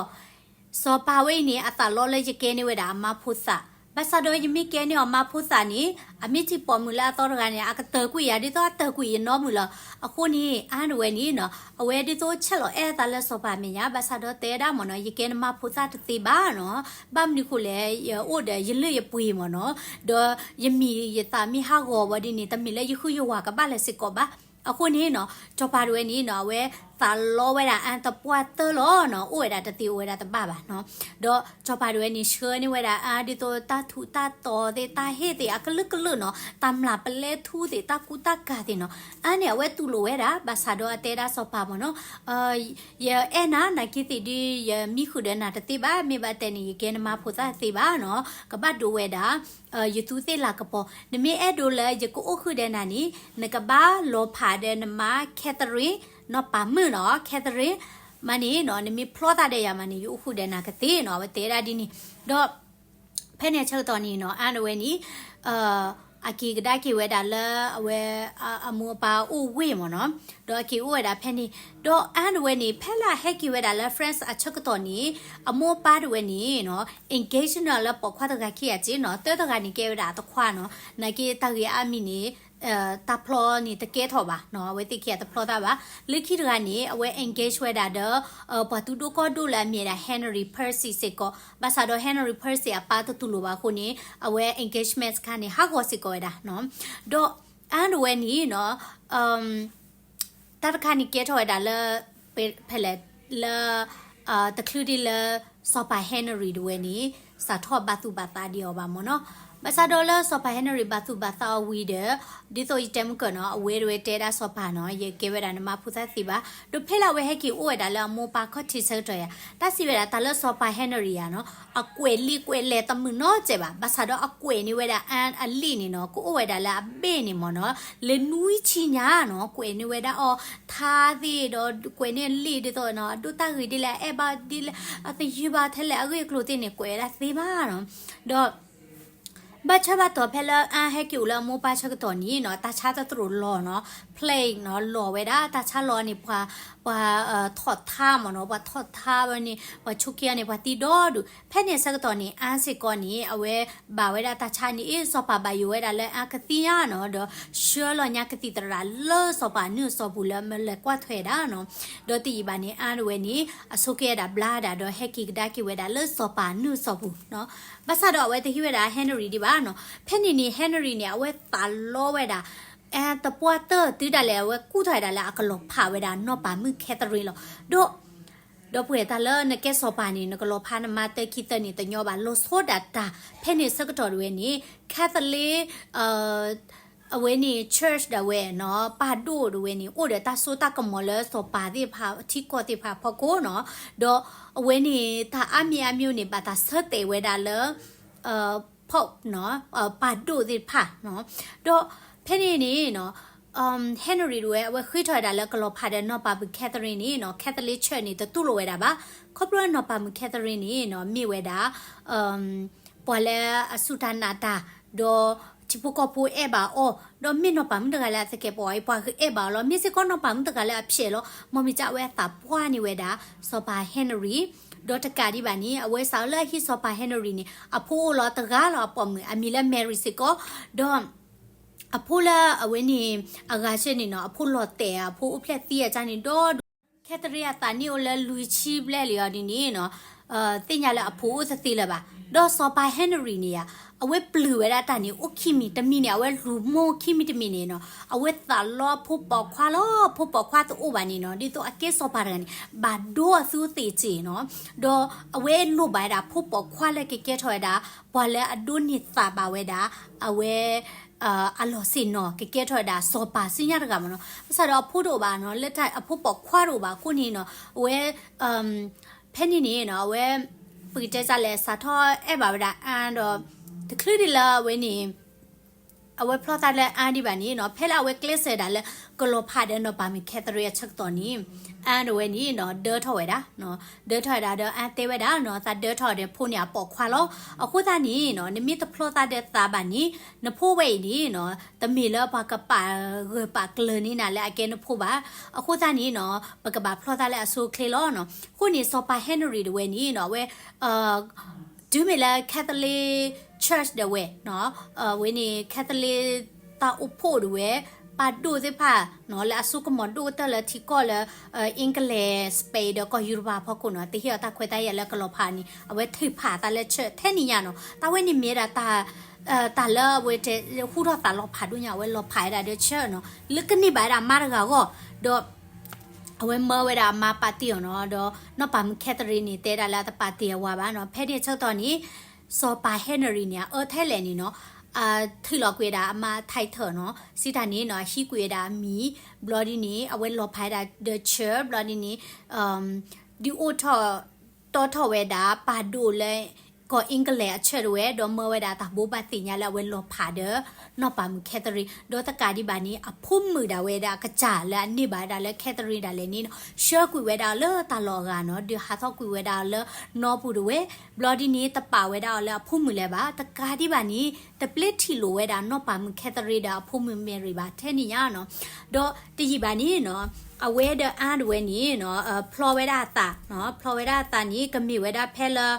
စီၤပၤဝဲအံၤန့ၣ် အသးလီလၢယကဲန့ၢ်ဝဲဒၣ်အမါဖိသၣ် ဘၣ်ဆၣ်ဒီးယမ့ၢ်ကဲန့ၢ်အီၤမါဖိသၣ်န့ၣ် အမ့ၢ်ထံၣ်ပိာ်မုၣ်လၢအသီတဂၤန့ၣ် အကတၢၢ်ကွံာ်ယၤ ဒ်သိးအတၢၢ်ကွံာ်ယနီၢ်မုၣ်လီၤ. အဃိန့ၣ် အါတဝဲန့ၣ်နီၤ အဝဲဒ်သိးဆဲးလီၤအဲၣ်အသးလၢစီၤပၤမဲာ်ညါ ဘၣ်ဆၣ်ဒီးတဲဒၣ်မ့ၢ်နီၤ ယကဲနမါဖိသၣ်တသ့ဘၣ်နီၤ ဘၣ်မနုၤဃိလဲၣ် ယအိၣ်ဒီးယလုၢ်ယပှ့ၤမ့ၢ်နီၤ ဒီးယမံၤယသးမ့ၢ်ဟးဂီၤဝဲဒ်န့ၣ် တမ့ၢ်လၢယဃုယဝၤကဘၣ်လၢၤစ့ၢ်ကီးဘၣ်. အဃိန့ၣ်နီၤ စီၤပၤတဝဲန့ၣ်နီၤ အဝဲသးလီဝဲဒၣ်အါတပှၢ်တၢၢ်လီၤနီၤ အိၣ်ဝဲဒၣ်တသ့အိၣ်ဝဲဒၣ်တဘၣ်ဘၣ်နီၤ ဒီးစီၤပၤတဝဲန့ၣ် ဆှၢန့ၢ်ဝဲဒၣ်အါဒ်သိးတၢ်ထူးတၢ်တီၤသ့ၣ် တၢ်ဟ့ၣ်သ့ၣ် အကလုာ်ကလုာ်နီၤ တၢ်မျၢ်ပလဲထူသ့ၣ် တၢ်ကူတၢ်ကၤသ့ၣ်နီၤ အါန့ၣ် အဝဲတူၢ်လိာ်ဝဲဒၣ် ဘၣ်ဆၣ်ဒီးအတဲဒၣ်စီၤပၤမ့ၢ်နီၤ ယအဲၣ်နၤ နာ်က့သ့ၣ်ဒ်ယမံဃုာ်ဒီးနၤတသ့ဘၣ် မ့ၢ်ဘၣ်တဲန့ၣ် ယကဲနမါဖိသၣ်တသ့ဘၣ်နီၤ ကဘၣ်ဒိးဝဲဒၣ် ယသူသ့ၣ်လၤကပီၤ နမ့ၢ်အဲၣ်ဒိးလၢယကအိၣ်ဃုာ်ဒီးနၤန့ၣ် နကဘၣ်လီၤဖးဒီးနမါ Catherine နီၢ်ပၤမုၣ်နီၤ Catherine မးန့ၣ်နီၤ နမ့ၢ်ဖျီသးဒီးယၤမးန့ၣ် ယအိၣ်ဃုာ်ဒီးနၤကသ့နီၤ အဝဲတဲဒၣ်ဒ်န့ၣ် ဒီး ဖဲန့ၣ်အဆၢကတီၢ်န့ၣ်နီၤ အါတဝဲန့ၣ် အက့ၤကဒါက့ၤဝဲဒၣ်လၢအဝဲ အမိၢ်အပၢ်အိၣ်ဝ့ၢ်မ့ၢ်နီၤ ဒီးအက့ၤအိၣ်ဝဲဒၣ်ဖဲန့ၣ် ဒီးအါတဝဲန့ၣ် ဖဲလၢအဟဲက့ၤဝဲဒၣ်လၢ France အဆၢကတီၢ်န့ၣ် အမိၢ်အပၢ်တဝဲန့ၣ်နီၤ engage န့ၢ်လၢပိာ်ခွါတဂၤခံဂၤက့နီၤ သၢတဂၤန့ၣ်ကဲဝဲဒၣ်အသခွါနီၤ နာ်က့တၢ်ဂ့ၢ်အါမံၤန့ၣ် တၢ်ဖျီန့ၣ်တကဲထီၣ်ဘၣ်နီၤ အဝဲသ့ၣ်ခံဂၤတဖျီသးဘၣ် လၢခံတဂၤန့ၣ် အဝဲ engage ဝဲဒၣ်ဒီး ပှၤသူဒိၣ်ကီၢ်ဒိၣ်လၢအမံၤဝဲဒၣ် Henry Percy စ့ၢ်ကီး ဘၣ်ဆၣ်ဒီး Henry Percy အပၢ်တတူၢ်လိာ်ဘၣ်အဃိန့ၣ် အဝဲ engagement တခါန့ၣ် ဟးဂီၤစ့ၢ်ကီးဝဲဒၣ်နီၤ ဒီးအါတဝဲန့ၣ်နီၤ တၢ်တခါန့ၣ်ကဲထီၣ်ဝဲဒၣ်လၢ ဖဲလဲၣ် လၢ တချုးဒ်လၢ စီၤပၤ Henry တဝဲန့ၣ် စးထီၣ်ဘၣ်သူၣ်ဘၣ်သးဒံးအီၤဘၣ်မ့ၢ်နီၤ ဘၣ်ဆၣ်ဒီးလၢစီၤပၤ Henry ဘၣ်သူၣ်ဘၣ်သးအီၤဝံၤဒီး ဒ်သိးယတဲမုၢ်ကၢၢ်နီၤ အဝဲတဝဲတဲဒၣ်စီၤပၤနီၤ ယကဲဝဲဒၣ်နမါဖိသၣ်သ့ဘၣ် ဒီးဖဲလၢအဝဲဟဲက့ၤအိၣ်ဝဲဒၣ်လၢအမိၢ်ပၢ်ခီၣ်ထံးဆၢကတီၢ်ယၤ တၢ်စံးဝဲဒၣ်တၢ်လၢစီၤပၤ Henry ယၤနီၤ အကွဲးလံာ်ကွဲးလဲၢ်တမုာ်နီတစဲးဘၣ် ဘၣ်ဆၣ်ဒီးအကွဲးန့ၢ်ဝဲဒၣ်အါအလံာ်န့ၣ်နီၤ ကအိၣ်ဝဲဒၣ်လၢအဘ့ၣ်န့ၣ်မ့ၢ်နီၤ လဲၤနွံဆံညါနီၤ ကွဲးန့ၢ်ဝဲဒၣ်အီၤ ထါသ့ၣ်ဒီးကွဲးန့ၢ်လံာ်ဒ်သိးနီၤ အဒိၣ်တၢ်ဂ့ၤဒ်လဲၣ် အအဲၣ်ဘၣ်ဒ်လဲၣ် အသယုၢ်ဘၣ်ထဲလဲၣ် အဂ့ၢ်အကျိၤသ့ၣ်န့ၣ် ကွဲးဝဲဒၣ်သ့ဘၣ်နီၤ ဒီး ဘၣ်ဆၣ်ဘၣ်တီၤဖဲလၢအါဟဲက့ၤအိၣ်လၢအမိၢ်ပၢ်ဆၢကတီၢ်န့ၣ်နီၤ တၢ်ဆါတသရိာ်လီၤနီၤ plague နီၤ လီၤဝဲဒၣ် တၢ်ဆါလီၤန့ၣ် ပှၤ ပှၤ ထီၣ်ထါမ့ၢ်နီၤ ပှၤထီၣ်ထါဝဲန့ၣ် ပှၤဆိးက့အီၤန့ၣ် ပှၤသံဒီဒူၣ် ဖဲန့ၣ်အဆၢကတီၢ်န့ၣ် အါစ့ၢ်ကီးန့ၣ် အဝဲဘၣ်ဝဲဒၣ်တၢ်ဆါန့ၣ် အ့ၣ် စီၤပၤဘၣ်ယိၣ်ဝဲဒၣ်လၢအါကသံညါနီၤ ဒီးဆှၢလီၤညါကသံၣ်သရၣ်လၢစီၤပၤနုာ်စီၤပူၤလၢမ့ၢ်လဲၤကွၢ်ထွဲဒၣ်နီၤ ဒီးတယံာ်ဘၣ်န့ၣ် အါတဝဲန့ၣ် အဆိးက့ဝဲဒၣ်ဘျါဒၣ်ဒီးဟဲက့ၤကဒါက့ၤဝဲဒၣ်လၢစီၤပၤနုာ်စီၤပူၤနီၤ ဘၣ်ဆၣ်ဒီးအဝဲတဟံးဝဲဒၣ် Henry ဒံးဘၣ်နီၤ ဖဲန့ၣ်န့ၣ် Henry န့ၣ် အဝဲသးလီဝဲဒၣ် အတပှၢ်တၢၢ်တုၤဒၣ်လဲာ် အဝဲကူၣ်ထီၣ်ဝဲဒၣ်လၢအကလီၤဖးဝဲဒၣ်နီၢ်ပၤမုၣ် Catherine လီၤ ဒီး ဒီပုၢ်ဝဲၢ်တၢ်လၢနကဲစီၤပၤန့ၣ် နကလီၤဖးနမါတၢ်ခံတၢ်န့ၣ် တညီဘၣ် လီၤဆီဒၣ်တၢ် ဖဲန့ၣ်ဆၢကတီၢ်တဝဲန့ၣ် Catholic အဝဲန့ၣ် church ဒၣ်ဝဲနီၤ ပၢ်ဒိၣ်တဝဲန့ၣ် အိၣ်ဒီးတၢ်စိတၢ်ကမီၤလၢစီၤပၤသ့ၣ်တဖၣ် ထံကီၢ်သ့ၣ်တဖၣ်အဖီခိၣ်နီၤ ဒီးအဝဲန့ၣ် တၢ်အါမံၤအါမံၤန့ၣ် ဘၣ်တၢ်ဆၢတဲာ်ဝဲဒၣ်လၢ Pope နီၤ ပၢ်ဒိၣ်သ့ၣ်တဖၣ်နီၤ ဒီးဖဲန့ၣ်န့ၣ်နီၤ Henry တဝဲ အဝဲဃ့ထီၣ်ဝဲဒၣ်လၢကလီၤဖးဒီးနီၢ်ပၤမုၣ် Catherine န့ၣ်နီၤ Catholic Church န့ၣ် တတူၢ်လိာ်ဝဲဒၣ်ဘၣ် ခီဖျိနီၢ်ပၤမုၣ် Catherine န့ၣ်နီၤ မ့ၢ်ဝဲဒၣ် ပှၤလၢအစူၢ်တၢ်နာ်တၢ် ဒီးထံဖိကီၢ်ဖိအဲၣ်ဘၣ်အီၤ ဒီးမ့ၢ်နီၢ်ပၤမုၣ်တဂၤလၢအသကဲးပဝးအံၤ ပှၤဂ့ၤအဲၣ်ဘၣ်အီၤလီၤ မ့ၢ်စ့ၢ်ကီးနီၢ်ပၤမုၣ်တဂၤလၢအဖျဲးလီၤ မ်မ့ၢ်ကဝဲသးပှၢ်န့ၢ်ဝဲဒၣ် စီၤပၤ Henry ဒီးတကးဒံးဘၣ်န့ၣ် အဝဲစးလၢအဟံးစီၤပၤ Henry န့ၣ် အဖိအိၣ်လီၤတဂၤလီၤ အပိာ်မုၣ် အမံၤလၢ Mary စ့ၢ်ကီး ဒီး အဖိလၢအဝဲန့ၣ် အဂၤဆၢန့ၣ်နီၤ အဖိလီၤတဲာ် အဖိအိၣ်ဖျဲၣ်သံအကၢ်န့ၣ်ဒီဒူၣ် Catherine အသးနံၣ်အိၣ်လၢလွံၢ်ဆံဘျဲၣ်လံအီၤဒ်န့ၣ်နီၤ, သ့ၣ်ညါလၢအဖိအိၣ်သသ့လၢၤဘၣ်. ဒီးစီၤပၤ Henry န့ၣ်ယါ, အဝဲပျုၤဝဲဒၣ်တၢ်န့ၣ် အိၣ်ခံမံၤတမံၤန့ၣ် အဝဲလူၤမိၢ်ခံမံၤတမံၤန့ၣ်နီၤ, အဝဲသးလီအဖိပိာ်ခွါလီၤ. အဖိပိာ်ခွါတအိၣ်ဘၣ်န့ၣ်နီၤ, ဒ်သိးအကဲစီၤပၤတဂၤန့ၣ် ဘၣ်ဒိအသုသ့ၣ်စ့ၢ်နီၤ. ဒီးအဝဲလိၣ်ဘၣ်ဝဲဒၣ်ဖိပိာ်ခွါလၢကကဲထီၣ်ဝဲဒၣ် ပှၤလၢအဒိးန့ၢ်သးဘၣ်ဝဲဒၣ် အဝဲ အလီၢ်ဆ့ၣ်နီၤ ကကဲထီၣ်ဝဲဒၣ်စီၤပၤဆူညါတဂၤမ့ၢ်နီၤ. ဘၣ်ဆၣ်ဒီးအဖိတအိၣ်ဘၣ်နီၤ, လၢအဖိပိာ်ခွါတအိၣ်ဘၣ်အဃိန့ၣ်နီၤ, အဝဲ ဖဲန့ၣ်န့ၣ်နီၤ, အဝဲ ပကတဲစ့ၢ်လဲၣ် စးထီၣ်အဲၣ်ဘၣ်ဝဲဒၣ်အါဒီး တချုးဒ်လၢအဝဲန့ၣ် အဝဲဖျီသးလၢအါဒံးဘၣ်န့ၣ်နီၤ, ဖဲလၢအဝဲကျဲးစၢးဒၣ်လၢ ကလီၤဖးဒီးနီၢ်ပၤမုၣ် Catherine အဆၢကတီၢ်န့ၣ် အါဒၣ်ဝဲန့ၣ်နီၤ ဒၢထီၣ်ဝဲဒၣ်, ဒၢထီၣ်ဝဲဒၣ်ဒီးအါတဲဝဲဒၣ်နီၤ, သးဒၢထီၣ်ဒီးဖိန့ၣ်အပိာ်ခွါလီၤ. အဃိသတးန့ၣ်နီၤ, နမ့ၢ်တဖျီသးဒီးသးဘၣ်န့ၣ် နဖိဝဲအံၤန့ၣ်နီၤ, တမ့ၢ်လၢပှၤကပာ်ဂၢၢ်ပာ်ကျၢၤန့ၢ်နၤလၢအကဲနဖိဘၣ်. အဃိသတးန့ၣ်နီၤ, ပကဘၣ်ဖျီသးလၢအဆိအချ့လီၤနီၤ. အဃိန့ၣ် စီၤပၤ Henry တဝဲန့ၣ်နီၤ, အဝဲ တုၤမ့ၢ်လၢ Catholic Church ဒၣ်ဝဲနီၤ, အဝဲန့ၣ် Catholic တၢ်အိၣ်ဖှိၣ်ဒၣ်ဝဲ ပာ်ဒိၣ်သ့ၣ်တဖၣ်နီၤ, လၢအစိကမီၤဒိၣ်ကတၢၢ်လၢထံကီၢ်လၢ England, Spain ဒီးကီၢ်ယူရပၤအဖီခိၣ်နီၤ, တဟ့ၣ်အီၤတၢ်ခွဲးတၢ်ယာ်လၢကလီၤဖးန့ၣ် အဝဲထုးဖးသးလၢ church ထဲန့ၣ်ညါနီၤ. တၢ်ဝဲန့ၣ်မ့ၢ်ဝဲဒၣ် တၢ်လၢအဝဲတဲ ဟူထီၣ်သးလီၤဖးဒိၣ်ညါ, အဝဲလီၤဖးဝဲဒၣ်ဒီး church နီၤ, လၢကန့ၢ်ဘၣ်ဝဲဒၣ်မါတဂၤအဂီၢ်, ဒီး အဝဲမၢဝဲဒၣ်အမါပာ်တ့ၢ်အီၤနီၤ, ဒီးနီၢ်ပၤမုၣ် Catherine န့ၣ် တဲဒၣ်လၢအတပာ်တ့ၢ်အဝၤဘၣ်နီၤ. ဖဲန့ၣ်အဆၢကတီၢ်န့ၣ် စီၤပၤ Henry န့ၣ် အအၢထဲလဲၣ်န့ၣ်နီၤ, အထုးလီၤကွံာ်ဝဲဒၣ်အမါ title နီၤ, စံးတၢ်န့ၣ်နီၤ, အဟံးကွံာ်ဝဲဒၣ်အမံၤ, ဘျီဒ်န့ၣ် အဝဲလီၤဖးဝဲဒၣ်ဒီး church, ဘျီဒ်န့ၣ် ဒုးအိၣ်ထီၣ် တီထီၣ်ဝဲဒၣ် ပာ်ဒိၣ်လၢ ကီၢ် England အ church ဒၣ်ဝဲ, ဒီးမၢဝဲဒၣ်တၢ်ဘိးဘၣ်သ့ၣ်ညါလၢအဝဲလီၤဖးဒီး နီၢ်ပၤမုၣ် Catherine, ဒီးတကးဒံးဘၣ်န့ၣ် အဖိမုၣ်ဒၣ်ဝဲဒၣ်အကစၢ်လၢအန့ၢ်ဘၣ်ဝဲဒၣ်လၢ Catherine ဒၣ်လဲာ်န့ၣ်နီၤ, ဆှၢကွံာ်ဝဲဒၣ်အီၤလၢတၢ်လီၢ်အဂၤနီၤ, ဒုးဟးထီၣ်ကွံာ်ဝဲဒၣ်အီၤလၢနီၢ်ပူၤဒၣ်ဝဲ, ဘျီဒ်န့ၣ် တပာ်ဝဲဒၣ်အီၤလၢအဖိမုၣ်လၢၤဘၣ်, တကးဒံးဘၣ်န့ၣ် တပျဲထံၣ်လိာ်ဝဲဒၣ်နီၢ်ပၤမုၣ် Catherine ဒီးအဖိမုၣ် Mary ဘၣ်ထဲန့ၣ်ညါနီၤ. ဒီးတယံာ်ဘၣ်န့ၣ်နီၤ, အဝဲဒီးအါဒၣ်ဝဲန့ၣ်နီၤ, ဖျီဝဲဒၣ်အသး, ဖျီဝဲဒၣ်အသးန့ၣ် ကမ့ၢ်ဝဲဒၣ်ဖဲလၢ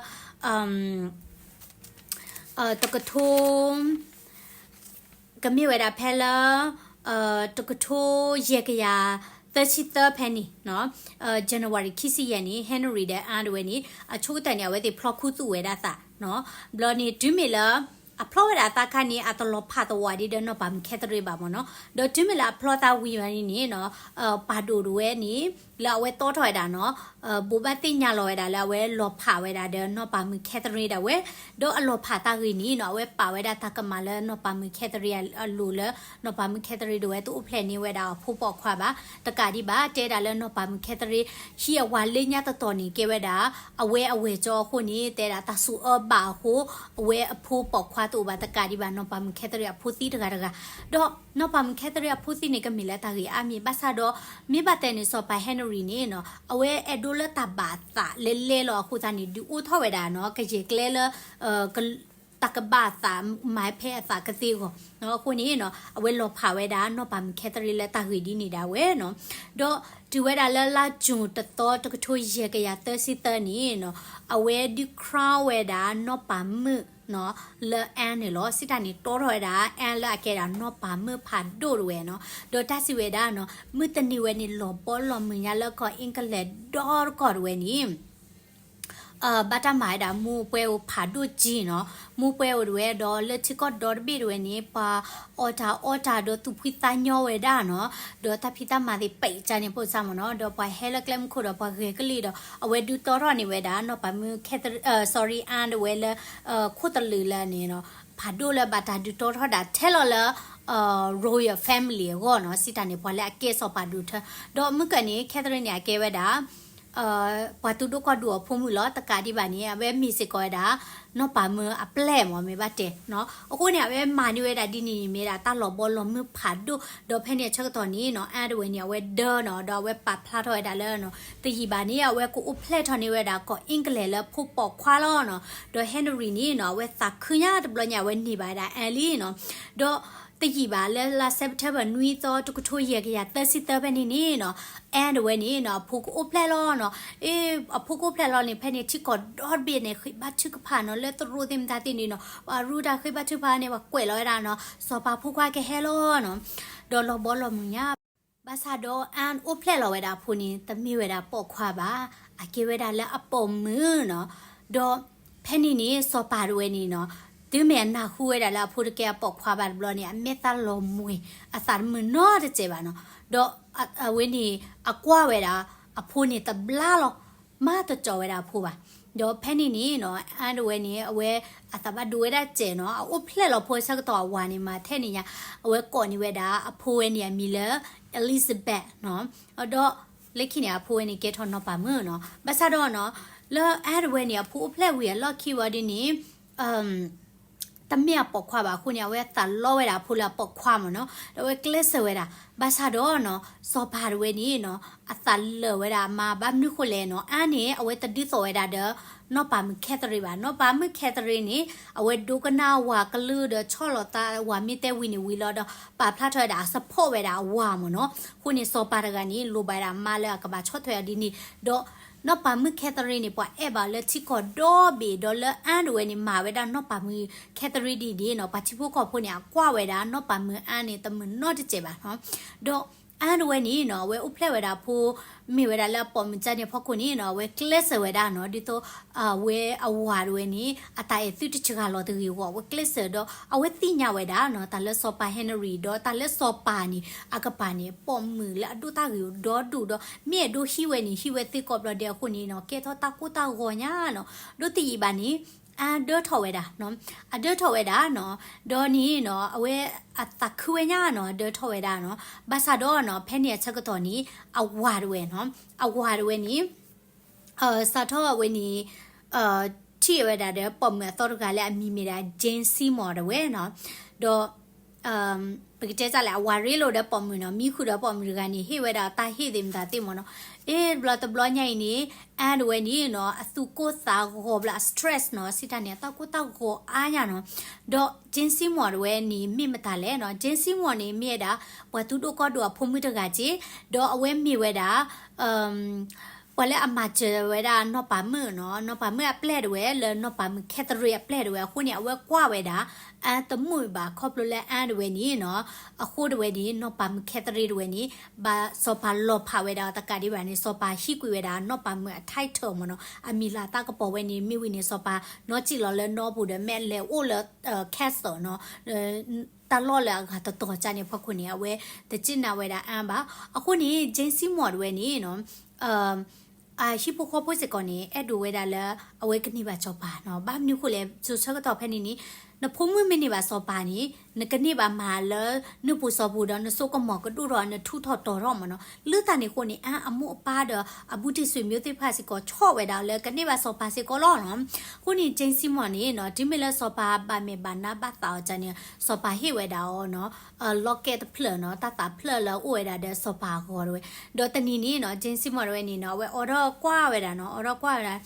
တကထိ ကမ့ၢ်ဝဲဒၣ်ဖဲလၢ တကထိယဲၢ်ကယၤသၢဆံသၢဖဲန့ၣ်, January ခံဆံယဲၢ်န့ၣ် Henry ဒီးအါဒၣ်ဝဲန့ၣ် အဆိကတၢၢ်န့ၣ် အဝဲသ့ၣ်ဖျီခူသူၣ်ဝဲဒၣ်အသး, ဘျီန့ၣ် တုၤမ့ၢ်လၢ အဖျီဝဲဒၣ်အသးခါန့ၣ် အတလီၤဖးသဝီဒံးဒီးနီၢ်ပၤမုၣ် Catherine ဘၣ်မ့ၢ်နီၤ, ဒီးတုၤမ့ၢ်လၢအဖျီသးဝံၤဝဲန့ၣ်နီၤ, ပာ်ဒိၣ်ဒၣ်ဝဲန့ၣ် လၢအဝဲတီထီၣ်ဝဲဒၣ်နီၤ, ဘိးဘၣ်သ့ၣ်ညါလီၤဝဲဒၣ်လၢအဝဲလီၤဖးဝဲဒၣ်ဒီးနီၢ်ပၤမုၣ် Catherine ဒၣ်ဝဲ, ဒီးအလီၤဖးတၢ်ဂ့ၢ်န့ၣ်နီၤ, အဝဲပာ်ဝဲဒၣ်တၢ်ကမၣ်လၢနီၢ်ပၤမုၣ် Catherine အလိၤလၢ နီၢ်ပၤမုၣ် Catherine ဒၣ်ဝဲတအိၣ်ဖျဲၣ်န့ၢ်ဝဲဒၣ်အဖိပိာ်ခွါဘၣ်, တကးဒံးဘၣ် တဲဒၣ်လၢနီၢ်ပၤမုၣ် Catherine ဟံးအဝၤလၢညါတတီၤန့ၣ် ကဲဝဲဒၣ် အဝဲအဝဲၢ်ကၠီအဃိန့ၣ် တဲဒၣ်တၢ်ဆိၣ်အၢဘၣ်အဃိ အဝဲအဖိပိာ်ခွါတအိၣ်ဘၣ်, တကးဒံးဘၣ် နီၢ်ပၤမုၣ် Catherine အဖိသံတဂၤတဂၤ, ဒီးနီၢ်ပၤမုၣ် Catherine အဖိသံန့ၣ် ကမ့ၢ်လၢတၢ်ဂ့ၢ်အါမံၤ, ဘၣ်ဆၣ်ဒီး မ့ၢ်ဘၣ်တဲန့ၣ် စီၤပၤ Henry န့ၣ်နီၤ, အဝဲအဲၣ်ဒိးလၢတၢ်ဘၣ်သးလဲၤလဲၤလီၤအဃိသတးန့ၣ် ဒုးအိၣ်ထီၣ်ဝဲဒၣ်နီၤ ကယဲၢ်ကျဲလၢ တၢ်ကဘၣ်အသးမၤဖဲအသးကသ့အဂီၢ်, အဃိန့ၣ်နီၤ အဝဲလီၤဖးဝဲဒၣ်နီၢ်ပၤမုၣ် Catherine လၢတၢ်ဂ့ၢ်ဒ်န့ၣ်ဒၣ်ဝဲနီၤ, ဒီးတုၤဝဲဒၣ်လၢလါကၠိၣ်တသီ တကထိယဲၢ်ကယၤသၢဆံသၢန့ၣ်နီၤ, အဝဲဒုး crown ဝဲဒၣ်နီၢ်ပၤမုၣ်နီၤ လၢ Anne န့ၣ်လီၤ. စံးတၢ်န့ၣ် တီထီၣ်ဝဲဒၣ် Anne လၢအကဲဒၣ်နီၢ်ပၤမုၣ်ဖးဒိၣ်တဝဲနီၤ, ဒီးတၢ်စံးဝဲဒၣ်နီၤ မုၢ်တနံၤဝဲန့ၣ် လီၤဘီလီၤမုၢ်ညါလၢကီၢ် England ဒီတကီၢ်တဝဲန့ၣ် ဘၣ်တၢ်မၤဝဲဒၣ်မူးပွဲအိၣ်ဖးဒိၣ်က့နီၤ, မူးပွဲအိၣ်တဝဲဒီးလၢထံကီၢ်ဒီတဘ့ၣ်တဝဲန့ၣ် ပှၤအီၣ်တၢ်အီတၢ်ဒီးသူၣ်ဖှံသးညီဝဲဒၣ်နီၤ, ဒီးတၢ်ဖံးတၢ်မၤသ့ၣ်ပဲာ်ကန့ၣ်ဖိစၢ်မ့ၢ်နီၤ, ဒီးပှၤဟဲလၢကျဲမုၢ်ခိၣ်ဒီးပှၤဂဲၤကလံၣ်ဒီး အဝဲဒုးတီထီၣ်န့ၢ်ဝဲဒၣ် နီၢ်ပၤမုၣ် Catherine, sorry, Anne တဝဲလၢ ခိၣ်တလုာ်လၢန့ၣ်နီၤ, ဖးဒိၣ်လၢဘၣ်တၢ်ဒုးတီထီၣ်ဒၣ်ထဲလီၤလၢ royal family အဂီၢ်နီၤ, စံးတၢ်န့ၣ် ပှၤလၢအကဲစီၤပၤဒိၣ်ထၢ, ဒီးမုၢ်ကၢၢ်န့ၣ် Catherine န့ၣ် အကဲဝဲဒၣ် ပှၤသူၣ်ဒိၣ်ကီၢ်ဒိၣ်အဖိမုၣ်လီၤ, တကးဒံးဘၣ်န့ၣ် အဝဲမ့ၢ်စ့ၢ်ကီးဝဲဒၣ် နီၢ်ပၤမုၣ်အပျဲၢ်မ့ၢ်မ့ၢ်ဘၣ်တဲနီၤ, အဃိန့ၣ် အဝဲမၤန့ၢ်ဝဲဒၣ်ဒ်န့ၣ်န့ၣ် မ့ၢ်ဒၣ်တၢ်လီၤဘီလီၤမုၢ်ဖးဒိၣ်, ဒီးဖဲန့ၣ်အဆၢကတီၢ်န့ၣ်နီၤ Anne တဝဲန့ၣ် အဝဲဒၢနီၤ, ဒီးအဝဲပာ်ဖျါထီၣ်ဝဲဒၣ်လၢနီၤ တယံာ်ဘၣ်န့ၣ် အဝဲကအိၣ်ဖျဲၣ်ထီၣ်န့ၢ်ဝဲဒၣ်ကီၢ် England လၢဖိပိာ်ခွါလီၤနီၤ, ဒီး Henry န့ၣ်နီၤ အဝဲသးခုညါတဘျီညါ အဝဲန့ၢ်ဘၣ်ဝဲဒၣ် Anne လံနီၤ, ဒီးတယံာ်ဘၣ်လၢလါ September နွံသီ တကထိယဲၢ်ကယၤသၢဆံသၢဖဲန့ၣ်န့ၣ်နီၤ Anne တဝဲန့ၣ်နီၤ အဖိကအိၣ်ဖျဲၣ်လီၤနီၤ, အ့ အဖိကအိၣ်ဖျဲၣ်လီၤန့ၣ် ဖဲန့ၣ်ထံကီၢ်ဒီတဘ့ၣ်န့ၣ် ဃ့ဘါထုကဖၣ်နီၤ, လၢသရိာ်သ့ၣ်မတၤသ့ၣ်န့ၣ်နီၤ ပှၤရူတၢ်ဃ့ဘါထုကဖၣ်န့ၣ် ပှၤကွဲးလီၤဝဲဒၣ်နီၤ စီၤပၤဖိခွါကဟဲလီၤနီၤ, ဒီးလီၤဘီလီၤမုၢ်ညါ ဘၣ်ဆၣ်ဒီး Anne အိၣ်ဖျဲၣ်လီၤဝဲဒၣ်အဖိန့ၣ် တမ့ၢ်ဝဲဒၣ်ပိာ်ခွါဘၣ်, အကဲဝဲဒၣ်လၢအပိာ်မုၣ်နီၤ. ဒီးဖဲန့ၣ်န့ၣ် စီၤပၤတဝဲန့ၣ်နီၤ, တုၤမ့ၢ်အနၢ်ဟူဝဲဒၣ်လၢအဖိတကဲအပိာ်ခွါဘၣ်တဘျီန့ၣ် အမဲာ်သၣ်လီၤမှဲၤ, အသးတမုာ်နီတစဲးဘၣ်နီၤ. ဒီးအဝဲန့ၣ် အကွၢ်ဝဲဒၣ် အဖိန့ၣ်တဘျါလီၤ, မၤတကီၤဝဲဒၣ်အဖိဘၣ်. ဒီးဖဲန့ၣ်န့ၣ်နီၤ Anne တဝဲန့ၣ် အဝဲအသးဘၣ်ဒိဝဲဒၣ်စဲးနီၤ, အအိၣ်ဖျဲၣ်လီၤဖိဆၢကတီၢ်အဝၤန့ၣ် မၤထဲန့ၣ်ညါ, အဝဲကိးန့ၢ်ဝဲဒၣ်အဖိဝဲန့ၣ်အမံၤလၢ Elizabeth နီၤ. ဒီးလၢခံန့ၣ် အဖိဝဲန့ၣ်ကဲထီၣ်နီၢ်ပၤမုၣ်နီၤ. ဘၣ်ဆၣ်ဒီးနီၤ လၢ Anne တဝဲန့ၣ် အဖိအိၣ်ဖျဲၣ်ဝံၤအလီၢ်ခံဝံၤဒ်န့ၣ် တမ့ၢ်အပိာ်ခွါဘၣ်အဃိန့ၣ် အဝဲသးလီဝဲဒၣ်အဖိလၢအပိာ်ခွါမ့ၢ်နီၤ, ဒီးအဝဲကျဲးစၢးဝဲဒၣ်. ဘၣ်ဆၣ်ဒီးနီၤ စီၤပၤတဝဲန့ၣ်နီၤ အသးလၢာ်ဝဲဒၣ်အမါ ဘၣ်မနုၤဃိလဲၣ်နီၤ, Anne န့ၣ် အဝဲတဒုးသိးဝဲဒၣ်ဒီး နီၢ်ပၤမုၣ် Catherine ဘၣ်. နီၢ်ပၤမုၣ် Catherine န့ၣ် အဝဲဒိကနၣ်ဝၤကလုၢ်ဒီးဆီၣ်လီၤသးဝၤမ့ၢ်တဲဝံၤန့ၣ်ဝံၤလီၤဒီး ပာ်ဖျါထီၣ်ဝဲဒၣ်အ support ဝဲဒၣ်အဝၤမ့ၢ်နီၤ. အဃိန့ၣ် စီၤပၤတဂၤန့ၣ် လိၣ်ဘၣ်ဝဲဒၣ်အမါလၢအကဘၣ်ဆီၣ်ထွဲအီၤဒ်န့ၣ်, ဒီးနီၢ်ပၤမုၣ် Catherine န့ၣ် ပှၤအဲၣ်ဘၣ်အီၤလၢထံကီၢ်ဒီဘ့ၣ်, ဒီးလၢ Anne တဝဲန့ၣ် မၤဝဲဒၣ်နီၢ်ပၤမုၣ် Catherine ဒ်န့ၣ်နီၤ, ပှၤထံဖိကီၢ်ဖိန့ၣ် အကွၢ်ဝဲဒၣ်နီၢ်ပၤမုၣ် Anne န့ၣ် တမုာ်နီတစဲးဘၣ်နီၤ. ဒီး Anne တဝဲန့ၣ်နီၤ အဝဲအိၣ်ဖျဲၣ်ဝဲဒၣ်အဖိ မ့ၢ်ဝဲဒၣ်လၢအပိာ်မုၣ်ကၢ်န့ၣ်အဖီခိၣ်န့ၣ်နီၤ အဝဲကျဲးစၢးဝဲဒၣ်နီၤ, ဒ်သိး အဝဲအဝၤတဝဲန့ၣ် အတၢ်အဲၣ်သုတစှၤလီၤတဂ့ၤအဂီၢ် အဝဲကျဲးစၢးဒီး အဝဲသ့ၣ်ညါဝဲဒၣ်နီၤ တၢ်လၢစီၤပၤ Henry ဒီးတၢ်လၢစီၤပၤန့ၣ် အကပၤန့ၣ် ပိာ်မုၣ်လၢအဒိၣ်တၢ်ဂ့ၤဒီဒူၣ်ဒီး မ့ၢ်အဒိဟံးဝဲန့ၣ် ဟံးဝဲသ့ကိးဘျီဒဲးအဃိန့ၣ်နီၤ ကဲထီၣ်တၢ်ကိၢ်တၢ်ဂီၤညါနီၤ. ဒီးတယံာ်ဘၣ်န့ၣ် Anne ဒၢထီၣ်ဝဲဒၣ်နီၤ, အဒၢထီၣ်ဝဲဒၣ်နီၤ, ဒီးန့ၣ်နီၤ အဝဲအသးခုဝဲညါနီၤ အဒၢထီၣ်ဝဲဒၣ်နီၤ. ဘၣ်ဆၣ်ဒီးနီၤ ဖဲန့ၣ်အဆၢကတီၢ်န့ၣ် အဝၤတဝဲနီၤ, အဝၤတဝဲန့ၣ် စးထီၣ်ဝဲန့ၣ် ထံၣ်ဝဲဒၣ်ဒီးပိာ်မုၣ်အသီတဂၤလၢအမံၤမ့ၢ်ဒၣ် Jane Seymour တဝဲနီၤ, ဒီး ပကတဲတၢ်လဲၣ် အဝၤရ့လိာ်ဒီးပိာ်မုၣ်နီၤ, မံဃုာ်ဒီးပိာ်မုၣ်တဂၤန့ၣ် ဟ့ၣ်ဝဲဒၣ်တၢ်ဟ့ၣ်သ့ၣ်မတၤသ့ၣ်မ့ၢ်နီၤ. အ့ တဘျီတဘျီညါအံၤန့ၣ် Anne တဝဲန့ၣ်နီၤ အသူၣ်ကိၢ်သးဂီၤဘျီ အ stress နီၤ, စံးတၢ်န့ၣ် အတၢ်ကိၢ်တၢ်ဂီၤအါညါနီၤ. ဒီး Jane Seymour တဝဲန့ၣ် မ့ၢ်မတၤလဲၣ်နီၤ, Jane Seymour န့ၣ် မ့ၢ်ဝဲဒၣ် ပှၤသူဒိၣ်ကီၢ်ဒိၣ်အဖိမုၣ်တဂၤက့, ဒီးအဝဲမ့ၢ်ဝဲဒၣ် ပှၤလၢအမၤစၢၤဝဲဒၣ်နီၢ်ပၤမုၣ်နီၤ, နီၢ်ပၤမုၣ်အပျဲၢ်တဝဲ လၢနီၢ်ပၤမုၣ် Catherine အပျဲၢ်တဝဲအဃိန့ၣ် အဝဲကွၢ်ဝဲဒၣ် Anne တမုာ်ဘၣ် ခီဖျိလၢ Anne တဝဲန့ၣ်နီၤ, အဃိတဝဲန့ၣ် နီၢ်ပၤမုၣ် Catherine တဝဲန့ၣ် ဘၣ်စီၤပၤလီၤဖးဝဲဒၣ်တကးဒံးဘၣ်န့ၣ် စီၤပၤဟံးကွံာ်ဝဲဒၣ်နီၢ်ပၤမုၣ်အ title မ့ၢ်နီၤ, အမံၤလၢတၢ်ကပီၤဝဲန့ၣ် မ့ၢ်ဝံၤန့ၣ် စီၤပၤနီၢ်စံၣ်လီၤလၢနီပူၤဒီး မ့ၢ်လဲၤအိၣ်လၢ castle နီၤ, တၢ်လီၢ်လၢအဂၤတတီၤကၢ်န့ၣ်အဖီခိၣ်န့ၣ် အဝဲတစံၣ်နာ်ဝဲဒၣ် Anne ဘၣ်. အဃိန့ၣ် Jane Seymour တဝဲန့ၣ်နီၤ အဟံၣ်ဖိဃီဖိစ့ၢ်ကီးန့ၣ် အဲၣ်ဒိးဝဲဒၣ်လၢ အဝဲကန့ၢ်ဘၣ်စီၤပၤနီၤ. ဘၣ်မနုၤဃိလဲၣ် စိၤဆၢကတီၢ်ဖဲန့ၣ်န့ၣ် နဖိမုၣ်မ့ၢ်န့ၢ်ဘၣ်စီၤပၤန့ၣ် နကန့ၢ်ဘၣ်မၤလၢနပူၤစီၤပူၤဒီး နစိကမီၤကဒိၣ်ထီၣ် နထူးထီၣ်တီၤထီၣ်မ့ၢ်နီၤ. လၢတၢ်န့ၣ်အဃိန့ၣ် Anne အမိၢ်အပၢ်ဒီးအဘူးတံၢ်ဆွေမျိုးသ့ၣ်တဖၣ်စ့ၢ်ကီး ဆီၣ်ဝဲဒၣ်လၢကန့ၢ်ဘၣ်စီၤပၤစ့ၢ်ကီးလီၤနီၤ. အဃိန့ၣ် Jane Seymour န့ၣ်နီၤ တုၤမ့ၢ်လၢစီၤပၤ ဘၣ်မဲာ်ဘၣ်နါဘၣ်သးအီၤကၢ်န့ၣ် စီၤပၤဟ့ၣ်ဝဲဒၣ်အီၤနီၤ locket တဖျၢၣ်နီၤ, တၢ်သးဖျၢၣ်လၢအအိၣ်ဝဲဒၣ်ဒီးစီၤပၤအဂီၤတဝဲ. ဒီးတနံၤန့ၣ်နီၤ Jane Seymour တဝဲန့ၣ်နီၤ အဝဲအိးထီၣ်ကွၢ်ဝဲဒၣ်နီၤ, အိးထီၣ်ကွၢ်ဝဲဒၣ်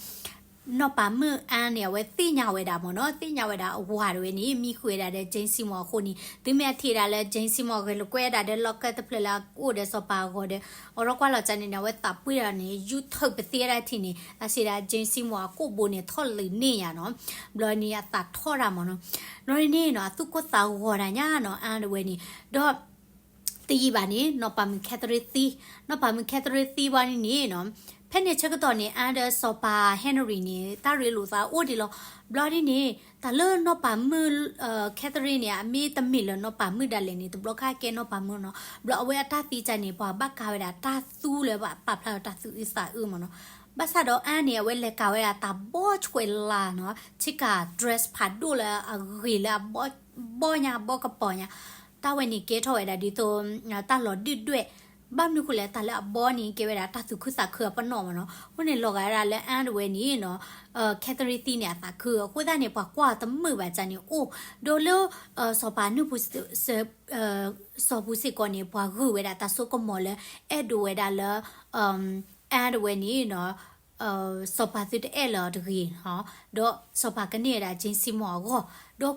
နီၢ်ပၤမုၣ် Anne န့ၣ် အဝဲသ့ၣ်ညါဝဲဒၣ်မ့ၢ်နီၤ, သ့ၣ်ညါဝဲဒၣ်အဝၤတဝဲန့ၣ် မံဃုာ်ဝဲဒၣ်ဒီး Jane Seymour အဃိန့ၣ် တုၤမ့ၢ်အထံၣ်ဝဲဒၣ်လၢ Jane Seymour ဂဲၤလိာ်ကွဲဝဲဒၣ်ဒီး locket တဖျၢၣ်လၢအအိၣ်ဒီးစီၤပၤအဂီၤဒီး အိးထီၣ်ကွၢ်လီၤကၢ်န့ၣ်နီၤ အဝဲသးပှ့ၢ်ဒီးန့ၣ် ယူၢ်ထုးပသ့ဝဲဒၣ်ထံၣ်န့ၣ် အစံးဒၣ် Jane Seymour အကိာ်ဘိန့ၣ် ထီၣ်လံၤန့ၢ်ယါနီၤ. ဘျီန့ၣ်အသးထီၣ်တၢ်မ့ၢ်နီၤ. ဘျီန့ၣ်နီၤ အသူၣ်ကိၢ်သးဂီၤတၢ်ညါနီၤ Anne တဝဲန့ၣ်. ဒီး တယံာ်ဘၣ်န့ၣ် နီၢ်ပၤမုၣ် Catherine သံ, နီၢ်ပၤမုၣ် Catherine သံဘၣ်န့ၣ်န့ၣ်နီၤ ဖဲန့ၣ်ဆၢကတီၢ်န့ၣ် Anne ဒီးစီၤပၤ Henry န့ၣ် တၢ်ရ့လိာ်သးအိၣ်ဒံးလီၤ. ဘျီဒ်န့ၣ် တၢ်လၢနီၢ်ပၤမုၣ် Catherine န့ၣ် အမ့ၢ်တမ့ၢ်လၢနီၢ်ပၤမုၣ်ဒၣ်လဲာ်န့ၣ် တဘျီခါကဲနီၢ်ပၤမုၣ်နီၤ. ဘျီအဝဲအတၢ်သံကၢ်န့ၣ် ပှၤဘၣ်ကၤဝဲဒၣ်တၢ်သူလၢဘၣ်ပာ်ဖျါဒီးတၢ်သူၣ်အုးသးအုးမ့ၢ်နီၤ. ဘၣ်ဆၣ်ဒီး Anne န့ၣ် အဝဲလဲၤကၤဝဲဒၣ်တၢ်ဘီဆွဲးလၢ်နီၤ ဆ့ကၤ dress ဖးဒိၣ်လၢအဂ့ၤလၢအဘီညါဘီကပီၤညါ တၢ်ဝဲန့ၣ်ကဲထီၣ်ဝဲဒၣ်ဒ်သိး တၢ်လီၤဒုၣ်ဒွဲၣ်, ဘၣ်မနုၤဃိလဲၣ် တၢ်လၢအဘီန့ၣ် ကဲဝဲဒၣ်တၢ်သူၣ်ခုသးခုအပနီၣ်မ့ၢ်နီၤ. အဃိန့ၣ် လီၤဂာ်ဝဲဒၣ်လၢ Anne တဝဲန့ၣ်နီၤ Catherine သံန့ၣ် အသးခု အဃိသတးန့ၣ် ပှၤကွၢ်အီၤတမုာ်ဘၣ်ကၢ်န့ၣ်အိၣ်, ဒီးလၢ စီၤပၤနုၢ်ပူၤ စီၤပူၤစ့ၢ်ကီးန့ၣ် ပှၤဂုာ်ဝဲဒၣ်တၢ်စိကမီၤလၢ အဲၣ်ဒိးဝဲဒၣ်လၢ Anne တဝဲန့ၣ်နီၤ စီၤပၤသုတအဲၣ်လၢၤအီၤတဂ့ၤ, ဒီးစီၤပၤကန့ၢ်ဝဲဒၣ် Jane Seymour အဂီၢ်, ဒီး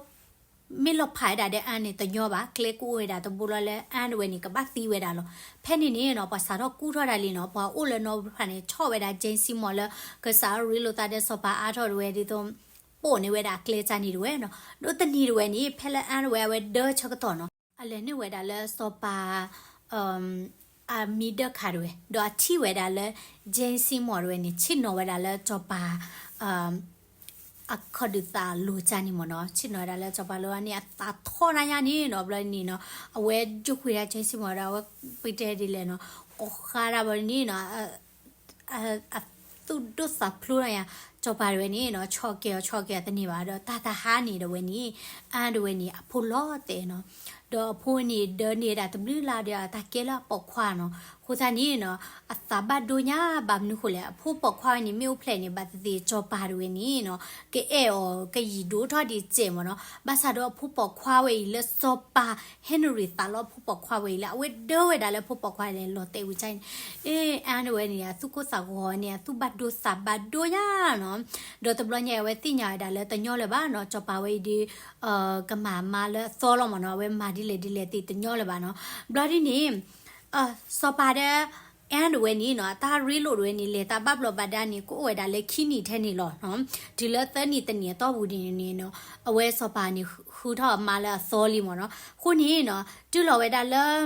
မ့ၢ်လီၤဖးဝဲဒၣ်ဒီး Anne န့ၣ်တညီဘၣ်, ကျဲကအိၣ်ဝဲဒၣ်တဘိလီၤလၢ Anne တဝဲန့ၣ် ကဘၣ်သံဝဲဒၣ်လီၤ. ဖဲန့ၣ်န့ၣ်နီၤ ပှၤစးထီၣ်ကူၣ်ထီၣ်ဒၣ်လံနီၤ, ပှၤအိၣ်လၢနီၢ်ပၤတဖၣ်န့ၣ် ဆီၣ်ဝဲဒၣ် Jane Seymour လၢ ကစးထီၣ်ရ့လိာ်သးဒီးစီၤပၤအါထီၣ်တဝဲဒ်သိး ပိာ်န့ၢ်ဝဲဒၣ်ကျဲကၢ်န့ၣ်တဝဲနီၤ. ဒီးတနံၤတဝဲန့ၣ် ဖဲလၢ Anne တဝဲအဝဲဒၢဆၢကတီၢ်နီၤ, အလဲၤနုာ်ဝဲဒၣ်လၢစီၤပၤ အမံဒၢၣ်ခါတဝဲ ဒီးအထံၣ်ဝဲဒၣ်လၢ Jane Seymour တဝဲန့ၣ် ဆ့ၣ်နီၤဝဲဒၣ်လၢစီၤပၤ အခီၣ်ဒုးသးလိၤကၢ်န့ၣ်မ့ၢ်နီၤ, ဆ့ၣ်နီၤဝဲဒၣ်လၢစီၤပၤလၢန့ၣ် အသးထီၣ်နါညါန့ၣ်နီၤ, ဘျီန့ၣ်နီၤ အဝဲယိၣ်ကွံာ်ဒၣ် Jane Seymour ဒီး အဝဲပတဲဒ်လဲၣ်နီၤ, ကိးဃါဒၣ်ဘျီန့ၣ်နီၤ အသူၣ်ဒိၣ်သးဖျိးနါညါ, စီၤပၤတဝဲန့ၣ်နီၤ ဆီၣ်ကဲၤအီၤဆီၣ်ကဲၤအီၤတန့ၢ်ဘၣ်, ဒီးတၢ်တဟါန့ၣ်တဝဲန့ၣ် Anne တဝဲန့ၣ် အဖိလီၤတဲာ်နီၤ, ဒီးအဖိန့ၣ်ဒၢန့ၢ်ဒၣ်တဘျုးလါဒီး အတၢ်ကဲလၢအပိာ်ခွါနီၤ, အဃိသတးန့ၣ်နီၤ အသးဘၣ်ဒိညါဘၣ်မနုၤဃိလဲၣ်, အဖိပိာ်ခွါဝဲန့ၣ် မ့ၣ်အူဖျဲးန့ၣ် ဘၣ်သ့ၣ်သ့ၣ်စီၤပၤတဝဲန့ၣ်နီၤ ကအဲၣ်အီၤကယံာ်ဒိၣ်ထီၣ်ဒံးစဲးမ့ၢ်နီၤ, ဘၣ်ဆၣ်ဒီးအဖိပိာ်ခွါဝဲအံၤလၢစီၤပၤ Henry သးလီအဖိပိာ်ခွါဝဲအံၤလၢ အဝဲဒၢဝဲဒၣ်လၢအဖိပိာ်ခွါလဲၤလီၤတဲာ်ဝံၤကၢ်န့ၣ်, အ့ Anne တဝဲန့ၣ် အသူၣ်ကိၢ်သးဂီၤန့ၣ် အသူၣ်ဘၣ်ဒိသးဘၣ်ဒိညါနီၤ, ဒီးတဘျီညါအဝဲသ့ၣ်ညါဝဲဒၣ်လၢတညီလၢၤဘၣ်နီၤ, စီၤပၤဝဲအံၤဒီး ကမၤမါလၢအသီလီၤမ့ၢ်နီၤ, အဝဲမၤဒ်လဲၣ်ဒ်လဲၣ်သ့ၣ်တညီလၢၤဘၣ်နီၤ, ဘျီဒ်န့ၣ် စီၤပၤဒီး Anne တဝဲန့ၣ်နီၤ အတၢ်ရ့လိာ်တဝဲန့ၣ် လဲၤတၢ်ဘၣ်ဘျီးဘၣ်ဒါန့ၣ် ကအိၣ်ဝဲဒၣ်လၢခံနံၣ်ထဲန့ၣ်လီၤနီၤ, တုၤလၢသၢနံၣ်တနံၣ်အတီၢ်ပူၤန့ၣ်နီၤ အဝဲစီၤပၤန့ၣ် ဃုထီၣ်အမါလၢအသီလံမ့ၢ်နီၤ, အဃိန့ၣ်နီၤ တုၤလီၤဝဲဒၣ်လၢ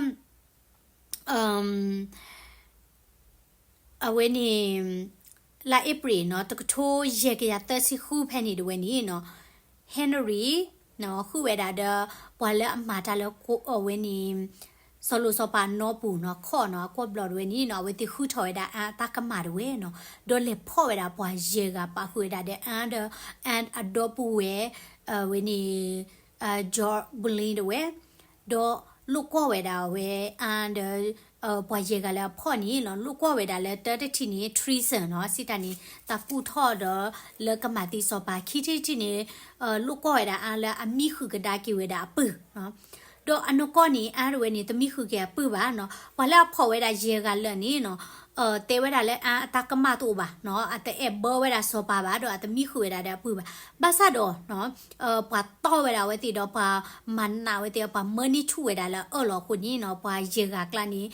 အဝဲန့ၣ် လါအ့ဖြ့ၣ်နီၤ တကထိယဲၢ်ကယၤသၢဆံဃုဖဲန့ၣ်တဝဲန့ၣ်နီၤ Henry နီၤ ဃုဝဲဒၣ်ဒီး ပှၤလၢအမၤတၢ်လၢအဝဲန့ၣ် စီၤလိၤစီၤပၤနီပူၤနီၤ court နီၤ အကွီၢ်ဘျီးတဝဲန့ၣ်နီၤ အဝဲသ့ၣ်ဃုထီၣ်ဝဲဒၣ် Anne အတၢ်ကမၣ်တဝဲနီၤ ဒီးလဲၤဖီၣ်ဝဲဒၣ်ပှၤယဲၢ်ဂၤပာ်ဃုာ်ဝဲဒၣ်ဒီး Anne ဒီး Anne အဒီပုၢ်ဝဲၢ် အဝဲန့ၣ် George Boleyn တဝဲ ဒီးလိာ်ကွီၢ်ဝဲဒၣ်အဝဲ Anne ဒီး ပှၤယဲၢ်ဂၤလၢအဖီၣ်န့ၣ်နီၤ လိာ်ကွီၢ်ဝဲဒၣ်လၢတၢ်တထံၣ်န့ၣ် treason နီၤ စံးတၢ်န့ၣ် တၢ်ကူၣ်ထီၣ်ဒီးလၢကမၤသံစီၤပၤ ခံထံၣ်တထံၣ်န့ၣ် လိာ်ကွီၢ်ဝဲဒၣ် Anne လၢအမံဃုာ်ကဒါက့ၤဝဲဒၣ်အပုၢ် ဒီးအနီၢ်ကီၢ်န့ၣ် Anne တဝဲန့ၣ် တမံဃုာ်က့ၤအပုၢ်ဘၣ်နီၤ ပှၤလၢအဖီၣ်ဝဲဒၣ်ယဲၢ်ဂၤလၢာ်န့ၣ်နီၤ တဲဝဲဒၣ်လၢ Anne အတၢ်ကမၣ်တအိၣ်ဘၣ်နီၤ အတအဲၣ်ဘၢဝဲဒၣ်စီၤပၤဘၣ် ဒီးအတမံဃုာ်ဝဲဒၣ်ဒီးအပုၢ်ဘၣ် ဘၣ်ဆၣ်ဒီး ပှၤတီၢ်ဝဲဒၣ်အဝဲသ့ၣ်ဒီးပှၤမၤနးဝဲသ့ၣ် ပှၤမၢန့ၢ်ဆူၣ်ဝဲဒၣ်လၢအအၢၣ်လီၤအဃိန့ၣ်နီၤ ပှၤယဲၢ်ဂၤကျါန့ၣ်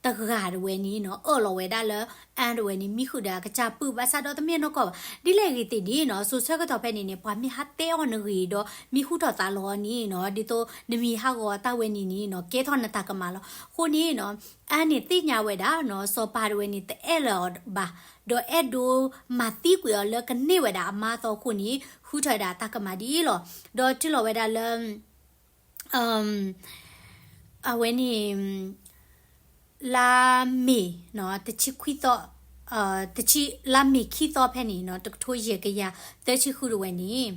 တဂၤတဝဲန့ၣ်နီၤ အၢၣ်လီၤဝဲဒၣ်လၢ Anne တဝဲန့ၣ် မံဃုာ်ဒီးအကစၢ်ပုၢ် ဘၣ်ဆၣ်ဒီးတမ့ၢ်နီၢ်ကီၢ်ဘၣ် ဒ်လဲၣ်ဂ့ၤသ့ၣ်န့ၣ်နီၤ စိၤဆၢကတီၢ်ဖဲန့ၣ်န့ၣ် ပှၤမ့ၢ်ဟးတဲအီၤနဂ့ၤဒီး မံဃုာ်ထီၣ်သးလီၤန့ၣ်နီၤ ဒ်သိးနမံၤဟးဂီၤအတၢ်ဝဲန့ၣ်န့ၣ်နီၤ ကဲထီၣ်နတၢ်ကမၣ်လီၤ. အဃိန့ၣ်နီၤ Anne န့ၣ်သ့ၣ်ညါဝဲဒၣ်နီၤ စီၤပၤတဝဲန့ၣ် တအဲၣ်လၢၤအီၤဘၣ် ဒီးအဲၣ်ဒိးမၤသံကွံာ်အီၤလၢကန့ၢ်ဝဲဒၣ်အမါအသီအဃိန့ၣ် ဃုထီၣ်ဝဲဒၣ်အတၢ်ကမၣ်ဒ်အံၤလီၤ. ဒီးတုၤလီၤဝဲဒၣ်လၢ အဝဲန့ၣ် လါမ့ၤ တဆံခွံသီ လါမ့ၤခံသီဖဲန့ၣ်နီၤ တကထိယဲၢ်ကယၤသၢဆံဃုတဝဲန့ၣ်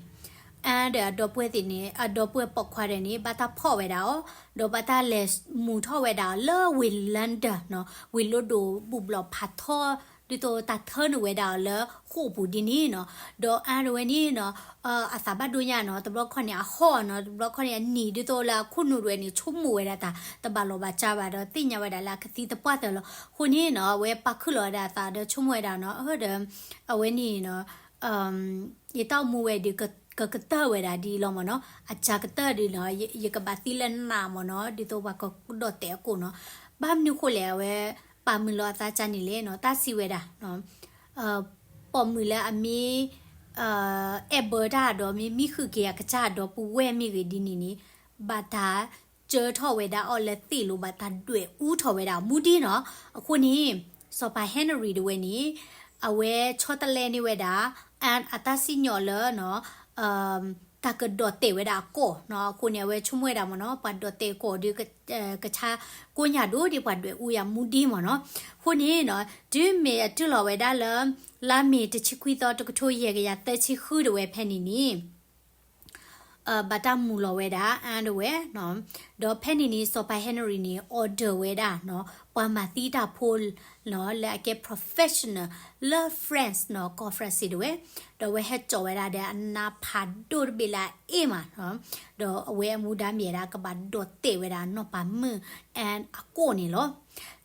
Anne ဒီးအဒီပုၢ်ဝဲၢ်သ့ၣ်န့ၣ် အဒီပုၢ်ဝဲၢ်ပိာ်ခွါဒီးန့ၣ် ဘၣ်တၢ်ဖီၣ်ဝဲဒၣ်အီၤ ဒီးဘၣ်တၢ်လဲၤမူၤထီၣ်ဝဲဒၣ်အီၤလၢဝ့ၢ် London နီၤ ဝ့ၢ်လိဒိၣ်ဘူၣ်ဘျီၣ်ဖးထီ ဒ်သိးတၢ်ထၢနုာ်ဝဲဒၣ်အီၤလၢဃိာ်ပူၤဒ်န့ၣ်နီၤ ဒီး Anne တဝဲန့ၣ်နီၤ အသးဘၣ်ဒိညါနီၤ တဘျီခီန့ၣ် အဟီၣ်နီၤ တဘျီခီန့ၣ် အနံၤဒ်သိးလၢအခိၣ်နူာ်တဝဲန့ၣ် ဆိကမိၣ်ဝဲဒၣ်တၢ် တဘၣ်လီၤဘၣ်စးဘၣ်ဒီး သ့ၣ်ညါဝဲဒၣ်လၢအကသံသပှၢ်တၢၢ်လီၤ. အဃိန့ၣ်နီၤ အဝဲပာ်ခုၣ်လီၤဝဲဒၣ်အသးဒီးဆိကမိၣ်ဝဲဒၣ်နီၤ အၢ ဒီး အဝဲန့ၣ်နီၤ ယတၢ်အိၣ်မူဝဲဒီး ကကတၢၢ်ဝဲဒၣ်ဒ်အံၤလီၤမ့ၢ်နီၤ အစှၤကတၢၢ်ဒ်နီၤ ယကဘၣ်သံလၢနးမ့ၢ်နီၤ ဒ်သိးပှၤကဒီၣ်တဲာ်အကိာ်နီၤ ဘၣ်မနုၤဃိလဲၣ် အဝဲပာ်မုာ်လီၤအသးကၢ်န့ၣ်လဲၣ်နီၤ တၢ်စံးဝဲဒၣ် ပိာ်မုၣ်လၢအမ့ၢ် အဲၣ်ဘၢတၢ်ဒီး မ့ၢ်မံဃုာ်က့ၤအကစၢ်အဒီပုၢ်ဝဲၢ်မ့ၢ်ဂ့ၤဒ်န့ၣ်န့ၣ် ဘၣ်တၢ်စၢထီၣ်ဝဲဒၣ်အီၤလၢသ့ၣ်လိၤ ဘၣ်တၢ်ဒွဲၣ်အူထီၣ်ဝဲဒၣ်မူဒံးနီၤ အဃိန့ၣ် စီၤပၤ Henry တဝဲန့ၣ် အဝဲဆီတလဲန့ၢ်ဝဲဒၣ် Anne အတၢ်စံၣ်ညီၣ်လၢ တၢ်ကဒီၣ်တဲာ်ဝဲဒၣ်အကိာ်နီၤ အဃိန့ၣ် အဝဲဆိကမိၣ်ဝဲဒၣ်မ့ၢ်နီၤ ပှၤဒီၣ်တဲာ်ကိာ်ဒီး ကဆါကိးညၣ်ဒိၣ်ဒီးပှၤဒွဲၣ်အူယၤမူဒံးမ့ၢ်နီၤ အဃိန့ၣ်နီၤ တုၤမ့ၢ်အတုၤလီၤဝဲဒၣ်လၢ လါမ့ၤတဆံခွံသီ တကထိယဲၢ်ကယၤသၢဆံဃုတဝဲဖဲန့ၣ်န့ၣ် ဘၣ်တၢ်မူၤလီၤဝဲဒၣ် Anne တဝဲနီၤ ဒီးဖဲန့ၣ်န့ၣ် စီၤပၤ Henry န့ၣ် order ဝဲဒၣ်နီၤ ပှၤမၤသံတၢ်ဖိနီၤ လၢအကဲ professional လၢ France နီၤ ကီၢ် France တဝဲ ဒီးအဝဲဟဲစိာ်ဝဲဒၣ်ဒီးအနါဖးဒိၣ်တဘ့ၣ်လၢအအ့ၣ်မးနီၤ ဒီးအဝဲအမူဒါမ့ၢ်ဝဲဒၣ် ကဘၣ်ဒိးတဲာ်ဝဲဒၣ်နီၢ်ပၤမုၣ် Anne အကိာ်န့ၣ်လီၤ.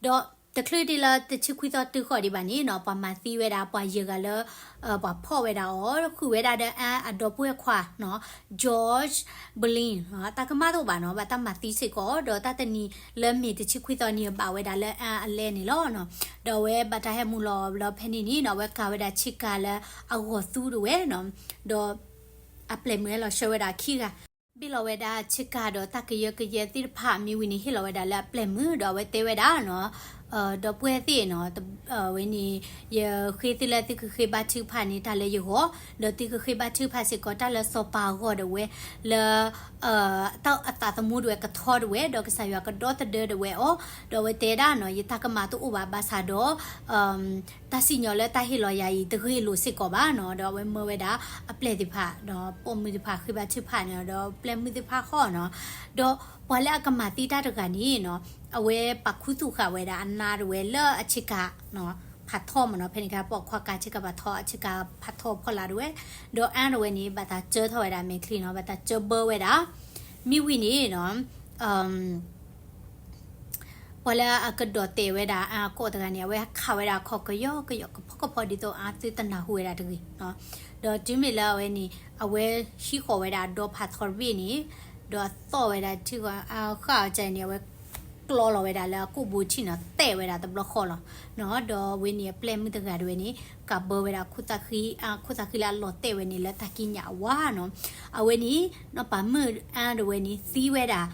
ဒီးတချုးဒံးလၢတဆံခွံသီတုၤဃီၤဒံးဘၣ်န့ၣ်နီၤ ပှၤမၤသံဝဲဒၣ် ပှၤယဲၢ်ဂၤလၢ ပှၤဖီၣ်ဝဲဒၣ်အီၤ ဃုာ်ဝဲဒၣ်ဒီး Anne အဒီပုၢ်ဝဲၢ်ခွါနီၤ George Boleyn နီၤ တၢ်ကမၣ်တအိၣ်ဘၣ်နီၤ ဘၣ်တၢ်မၤသံစ့ၢ်ကီး ဒီးတၢ်တနံၤလၢမ့ၤတဆံခွံသီန့ၣ် ဘၣ်ဝဲဒၣ်လၢ Anne အလဲန့ၣ်လီၤနီၤ ဒီးအဝဲဘၣ်တၢ်ဟဲမူၤလီၤလၢဖဲန့ၣ်န့ၣ်နီၤ အဝဲကၤဝဲဒၣ်ဆ့ကၤလၢအဂီၤသူတဝဲနီၤ ဒီးအပျဲၢ်မုၣ်ဟဲလီၤဆှၢဝဲဒၣ်ခံဂၤ ဘ့ၣ်လီၤဝဲဒၣ်ဆ့ကၤဒီးတၢ်ကယၢကယဲသ့ၣ်တဖၣ် မ့ၢ်ဝံၤန့ၣ် ဟ့ၣ်လီၤဝဲဒၣ်လၢအပျဲၢ်မုၣ် ဒီးအဝဲတဲဝဲဒၣ်နီၤ, ဒီပုၢ်ဝဲၢ်သ့ၣ်နီၤ, ဝဲန့ၣ် ယဃ့သုလၢသုကဃ့ဘါထုကဖၣ်န့ၣ် တၢ်လၢယဂီၢ်, ဒီးသုကဃ့ဘါထုကဖၣ်စ့ၢ်ကီး တၢ်လၢစီၤပၤအဂီၢ်ဒၣ်ဝဲ လၢ တၢ်အသးသမူဒၣ်ဝဲကထီဒၣ်ဝဲ ဒီးကစၢ်ယွၤကဒီသဒၢဒၣ်ဝဲအီၤ, ဒီးအဝဲတဲဒၣ်နီၤ, ယတၢ်ကမၣ်တအိၣ်ဘၣ်ဘၣ်ဆၣ်ဒီး တၢ်စံၣ်ညီၣ်လၢတၢ်ဟ့ၣ်လီၤယၤအံၤ တဂ့ၢ်လိာ်စ့ၢ်ကီးဘၣ်နီၤ, ဒီးအဝဲမၢဝဲဒၣ်အပျဲၢ်သ့ၣ်တဖၣ် ဒီးပိာ်မုၣ်သ့ၣ်တဖၣ်ဃ့ဘါထုကဖၣ်န့ၣ် ဒီးပျဲၢ်မုၣ်သ့ၣ်တဖၣ်ဃီနီၤ, ဒီးပှၤလၢအကမၤသံတၢ်တဂၤန့ၣ်နီၤ, အဝဲပာ်ခူသူၣ်ဃာ်ဝဲဒၣ်အနါဒၣ်ဝဲလၢအဆ့ကၤ ဖးထီမ့ၢ်နီၤ, ဖဲန့ၣ်အခါ ပိာ်ခွါကၤဆ့ကၤဖးထီ အဆ့ကၤဖးထီဖီလာ်ဒၣ်ဝဲ, ဒီးအါဒၣ်ဝဲန့ၣ် ဘၣ်သးစၢထီၣ်ဝဲဒၣ်မဲာ်ချံနီၤ, ဘၣ်သးစၢဘၢဝဲဒၣ်, မ့ၢ်ဝံၤန့ၣ်နီၤ ပှၤလၢအကဒီးတဲာ်ဝဲဒၣ်အါကိးတဂၤန့ၣ် အဝဲခးဝဲဒၣ်ခီၣ်ကယီကယီကဖီကဖီဒ်သိးအါသုတနၢ်ဟူဝဲဒၣ်တဂ့ၤ, ဒီးတုၤမ့ၢ်လၢအဝဲန့ၣ် အဝဲဟံးဃီၤဝဲဒၣ်ဒီဖးထီတဘ့ၣ်န့ၣ်, ဒီးအသီၣ်ဝဲဒၣ်ထံဃီအဃၣ်အီၤကန့ၣ် အဝဲကျီလီၤဝဲဒၣ်လၢအကိာ်ဘိထံၣ်နီၤ, တဲာ်ဝဲဒၣ်တဘျီဃီလီၤ, ဒီးအဝဲန့ၣ်အပျဲၢ်မုၣ်တဂၤဒၣ်ဝဲန့ၣ် ကးဘၢဝဲဒၣ်ခိၣ်သးဃံ, ခိၣ်သးဃံလၢအလီၤတဲာ်ဝဲန့ၣ်လၢတၢ်ကံးညာ်အဝါနီၤ, အဝဲန့ၣ် နီၢ်ပၤမုၣ်အါဒၣ်ဝဲန့ၣ်သံဝဲဒၣ်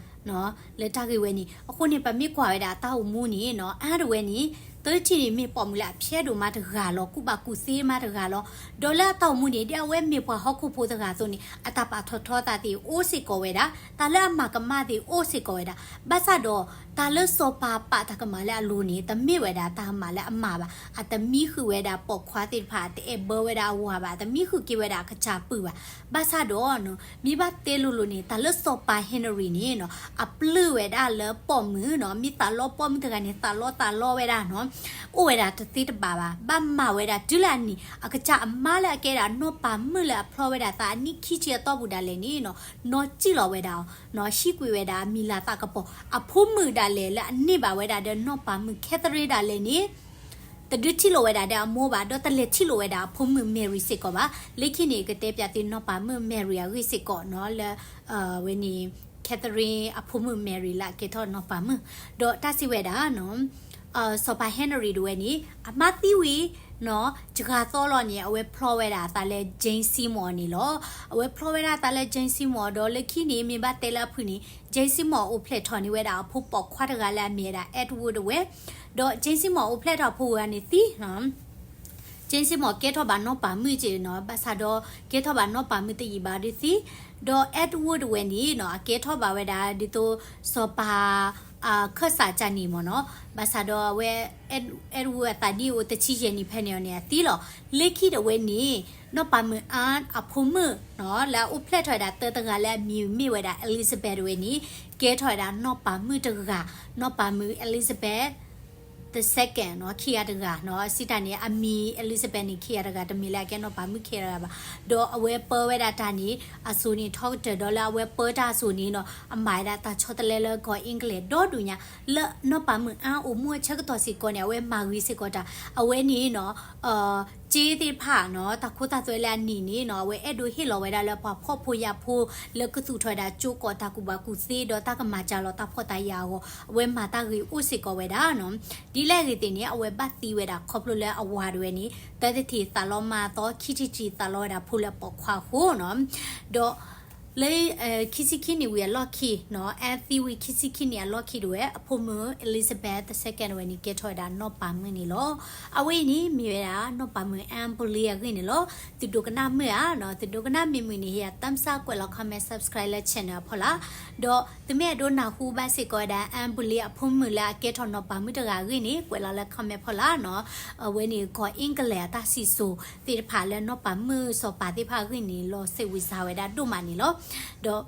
လၢတၢ်ဂ့ၢ်ဝဲန့ၣ်, အဃိန့ၣ် ပမ့ၢ်ကွၢ်ဝဲဒၣ်အတၢ်အိၣ်မူန့ၣ်နီၤ, အါဒၣ်ဝဲန့ၣ် တထံၣ်န့ၣ်မ့ၢ်ပိာ်မုၣ်လၢအဖျဲးဒိၣ်မးတဂၤလီၤ, ကူၣ်ဘၣ်ကူၣ်သ့မးတဂၤလီၤ, ဒီးလၢအတၢ်အိၣ်မူန့ၣ် ဒ်အဝဲမ့ၢ်ပှၤဟီၣ်ခိၣ်ဖိတဂၤအသိးန့ၣ် အတၢ်ပာ်ထီၣ်ထီသးသ့ၣ်အိၣ်စ့ၢ်ကီးဝဲဒၣ်, တၢ်လၢအမၤကမၣ်သ့ၣ်အိၣ်စ့ၢ်ကီးဝဲဒၣ်, ဘၣ်ဆၣ်ဒီး တၢ်လၢစီၤပၤပာ်တၢ်ကမၣ်လၢအလိၤန့ၣ် တမ့ၢ်ဝဲဒၣ်တၢ်ကမၣ်လၢအမၤဘၣ်, အတမံဃုာ်ဝဲဒၣ်ပိာ်ခွါသ့ၣ်တဖၣ်, အတအဲၣ်ဘၢဝဲဒၣ်အဝၤဘၣ်, အတမံဃုာ်က့ၤဝဲဒၣ်အကစၢ်ပုၢ်ဘၣ်, ဘၣ်ဆၣ်ဒီး မ့ၢ်ဘၣ်တဲလိၤလိၤန့ၣ် တၢ်လၢစီၤပၤ Henry န့ၣ်နီၤ, အပျုၢ်ဝဲဒၣ်လၢပိာ်မုၣ်နီၤ, မ့ၢ်သးလီပိာ်မုၣ်တဂၤန့ၣ် သးလီသးလီဝဲဒၣ်နီၤ, အိၣ်ဝဲဒၣ်တသ့တဘၣ်ဘၣ်, ဘၣ်မၤဝဲဒၣ်တုၤလၢအနံၤ, အကစၢ်အမါလၢအကဲဒၣ်နီၢ်ပၤမုၣ်လၢအဖျီဝဲဒၣ်သးအနံၣ်ခံဆံအတီၢ်ပူၤဒၣ်လဲာ်န့ၣ်နီၤ, နီၢ်စံၣ်လီၤဝဲဒၣ်အီၤ, နီၢ်ဟံးကွံာ်ဝဲဒၣ်အမံၤလၤသးကပီၤ, အဖိမုၣ်ဒၣ်လဲာ်လၢအန့ၢ်ဘၣ်ဝဲဒၣ်ဒီးနီၢ်ပၤမုၣ် Catherine ဒၣ်လဲာ်န့ၣ် တဒုးထံၣ်လိာ်ဝဲဒၣ်ဒီးအမိၢ်ဘၣ်, ဒီးတလဲၤထံၣ်လိာ်ဝဲဒၣ်အဖိမုၣ် Mary စ့ၢ်ကီးဘၣ်. လၢခံန့ၣ် ကတဲပၠးသုနီၢ်ပၤမုၣ် Mary အဂ့ၢ်စ့ၢ်ကီးနီၤ, လၢ ဝဲန့ၣ် Catherine အဖိမုၣ် Mary လၢအကဲထီၣ်နီၢ်ပၤမုၣ်, ဒီးတၢ်စံးဝဲဒၣ်နီၤ, စီၤပၤ Henry ဒၣ်ဝဲန့ၣ် အမါသံဝံၤနီၤ, တဂၤသီလီၤန့ၣ် အဝဲဖျီဝဲဒၣ်အသးလၢ Jane Seymour န့ၣ်လီၤ. အဝဲဖျီဝဲဒၣ်အသးလၢ Jane Seymour ဒီးလၢခံန့ၣ် မ့ၢ်ဘၣ်တဲလၢအဖုၣ်န့ၣ် Jane Seymour အိၣ်ဖျဲၣ်ထီၣ်န့ၢ်ဝဲဒၣ်အဖိပိာ်ခွါတဂၤလၢအမ့ၢ်ဝဲဒၣ် Edward ဒၣ်ဝဲ, ဒီး Jane Seymour အိၣ်ဖျဲၣ်ထီၣ်အဖိဝဲန့ၣ်သံ Jane Seymour ကဲထီၣ်ဘၣ်နီၢ်ပၤမုၣ်က့နီၤ, ဘၣ်ဆၣ်ဒီး ကဲထီၣ်ဘၣ်နီၢ်ပၤမုၣ်တယံာ်ဘၣ်ဒုးသံ, ဒီး Edward ဒၣ်ဝဲန့ၣ်နီၤ, အကဲထီၣ်ဘၣ်ဝဲဒၣ်ဒ်သိး စီၤပၤ ခၢၣ်စးကန့ၣ်မ့ၢ်နီၤ, ဘၣ်ဆၣ်ဒီးအဝဲ Edward အသးနံၣ်အိၣ်တဆံယဲၢ်နံၣ်ဖဲန့ၣ်အီၤန့ၣ် အသံလီၤ. လၢခံဒၣ်ဝဲန့ၣ် နီၢ်ပၤမုၣ်အါအဖိမုၣ်နီၤ, လၢအအိၣ်ဖျဲၣ်ထီၣ်ဝဲဒၣ်သၢတဂၤလၢအမံၤမ့ၢ်ဝဲဒၣ် Elizabeth ဒၣ်ဝဲန့ၣ် ကဲထီၣ်ဝဲဒၣ်နီၢ်ပၤမုၣ်တဂၤ, နီၢ်ပၤမုၣ် Elizabeth the second နီၤ, ခံဂၤတဂၤနီၤ, စံးတၢ်န့ၣ် အမံၤ Elizabeth န့ၣ် ခံဂၤတဂၤ တမ့ၢ်လၢအကဲနီၢ်ပၤမုၣ်ခံဂၤတဂၤဘၣ်. ဒီးအဝဲပၢဝဲဒၣ်တၢ်န့ၣ် အစိၤန့ၣ် ထီကတၢၢ်ဒီးလၢအဝဲပၢတၢ်အစိၤန့ၣ်နီၤ, အမၤဝဲဒၣ်တၢ်ဆီတလဲလၢကီၢ် England ဒီဒူၣ်ညါ, လၢနီၢ်ပၤမုၣ်အါအိၣ်မူအဆၢကတီၢ်စ့ၢ်ကီးန့ၣ် အဝဲမၤဂ့ၤစ့ၢ်ကီးတၢ်, အဝဲန့ၣ်နီၤ စ့သ့ၣ်တဖၣ်နီၤ, တၢ်ခိတၢ်သွဲလၢအနံၤန့ၣ်နီၤ, အဝဲအဲၣ်ဒိးဟ့ၣ်လီၤဝဲဒၣ်လၢပှၤဖှီၣ်ဖိယာ်ဖိ လၢကသူၣ်ထီၣ်ဝဲဒၣ်ကၠိကီၢ်တၢ်ကူၣ်ဘၣ်ကူၣ်သ့ ဒီးတၢ်ကမၤစှၤလီၤတၢ်ဖှီၣ်တၢ်ယာ်အဂီၢ် အဝဲမၤတၢ်ဂ့ၤအိၣ်စ့ၢ်ကီးဝဲဒၣ်နီၤ. ဒ်လဲၣ်ဂ့ၤသ့ၣ်န့ၣ် အဝဲဘၣ်သံဝဲဒၣ်ခီဖျိလၢအဝၤဒၣ်ဝဲန့ၣ် သၢတထံၣ်သးလီမါသီ ခံထံၣ်တထံၣ်သးလီဝဲဒၣ်ဖိလၢပိာ်ခွါအဃိနီၤ. ဒီး လၢ ခံဆံခံနံၣ်ဝံၤအလီၢ်ခံနီၤ, အါသံဝံၤခံဆံခံနံၣ်အလီၢ်ခံဒၣ်ဝဲ အဖိမုၣ် Elizabeth the second ဝဲန့ၣ် ကဲထီၣ်ဝဲဒၣ်နီၢ်ပၤမုၣ်န့ၣ်လီၤ. အဝဲအံၤန့ၣ် မ့ၢ်ဝဲဒၣ်နီၢ်ပၤမုၣ် Anne Boleyn အဂ့ၢ်န့ၣ်လီၤ. သုဒိကနၣ်မုာ်ဧါနီၤ, သုဒိကနၣ်မ့ၢ်မုာ်န့ၣ် ဟ့ၣ်ယၤ thumbs up ကွဲးလီၤ comment subscribe လၢ channel အဖီလာ်, ဒီးသုမ့ၢ်အဲၣ်ဒိးနၢ်ဟူဘၣ်စ့ၢ်ကီးဝဲဒၣ် Anne Boleyn အဖိမုၣ်လၢအကဲထီၣ်နီၢ်ပၤမုၣ်တဂၤအဂ့ၢ်န့ၣ် ကွဲးလီၤလၢ comment ဖီလာ်နီၤ. အဝဲန့ၣ်ကီၢ် England အတၢ်စံၣ်စိၤသ့ၣ်တဖၣ်လၢနီၢ်ပၤမုၣ်စီၤပၤသ့ၣ်တဖၣ်အဂ့ၢ်န့ၣ် လီၤစိတ်ဝင်စားဝဲဒၣ်ဒိၣ်မးန့ၣ်လီၤ. ဒီး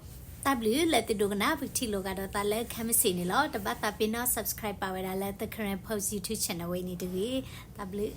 တၢ်ဘျုးလၢသုဒိကနၣ် ပကထံၣ်လိာ်ကဒီးသးလၢ comment န့ၣ်လီၤ. တဘၣ်သးပ့ၤနီၣ် subscribe ပာ်ဝဲဒၣ်လၢ The Karen Post YouTube channel ဝဲန့ၣ်တဂ့ၤ. တၢ်ဘျုး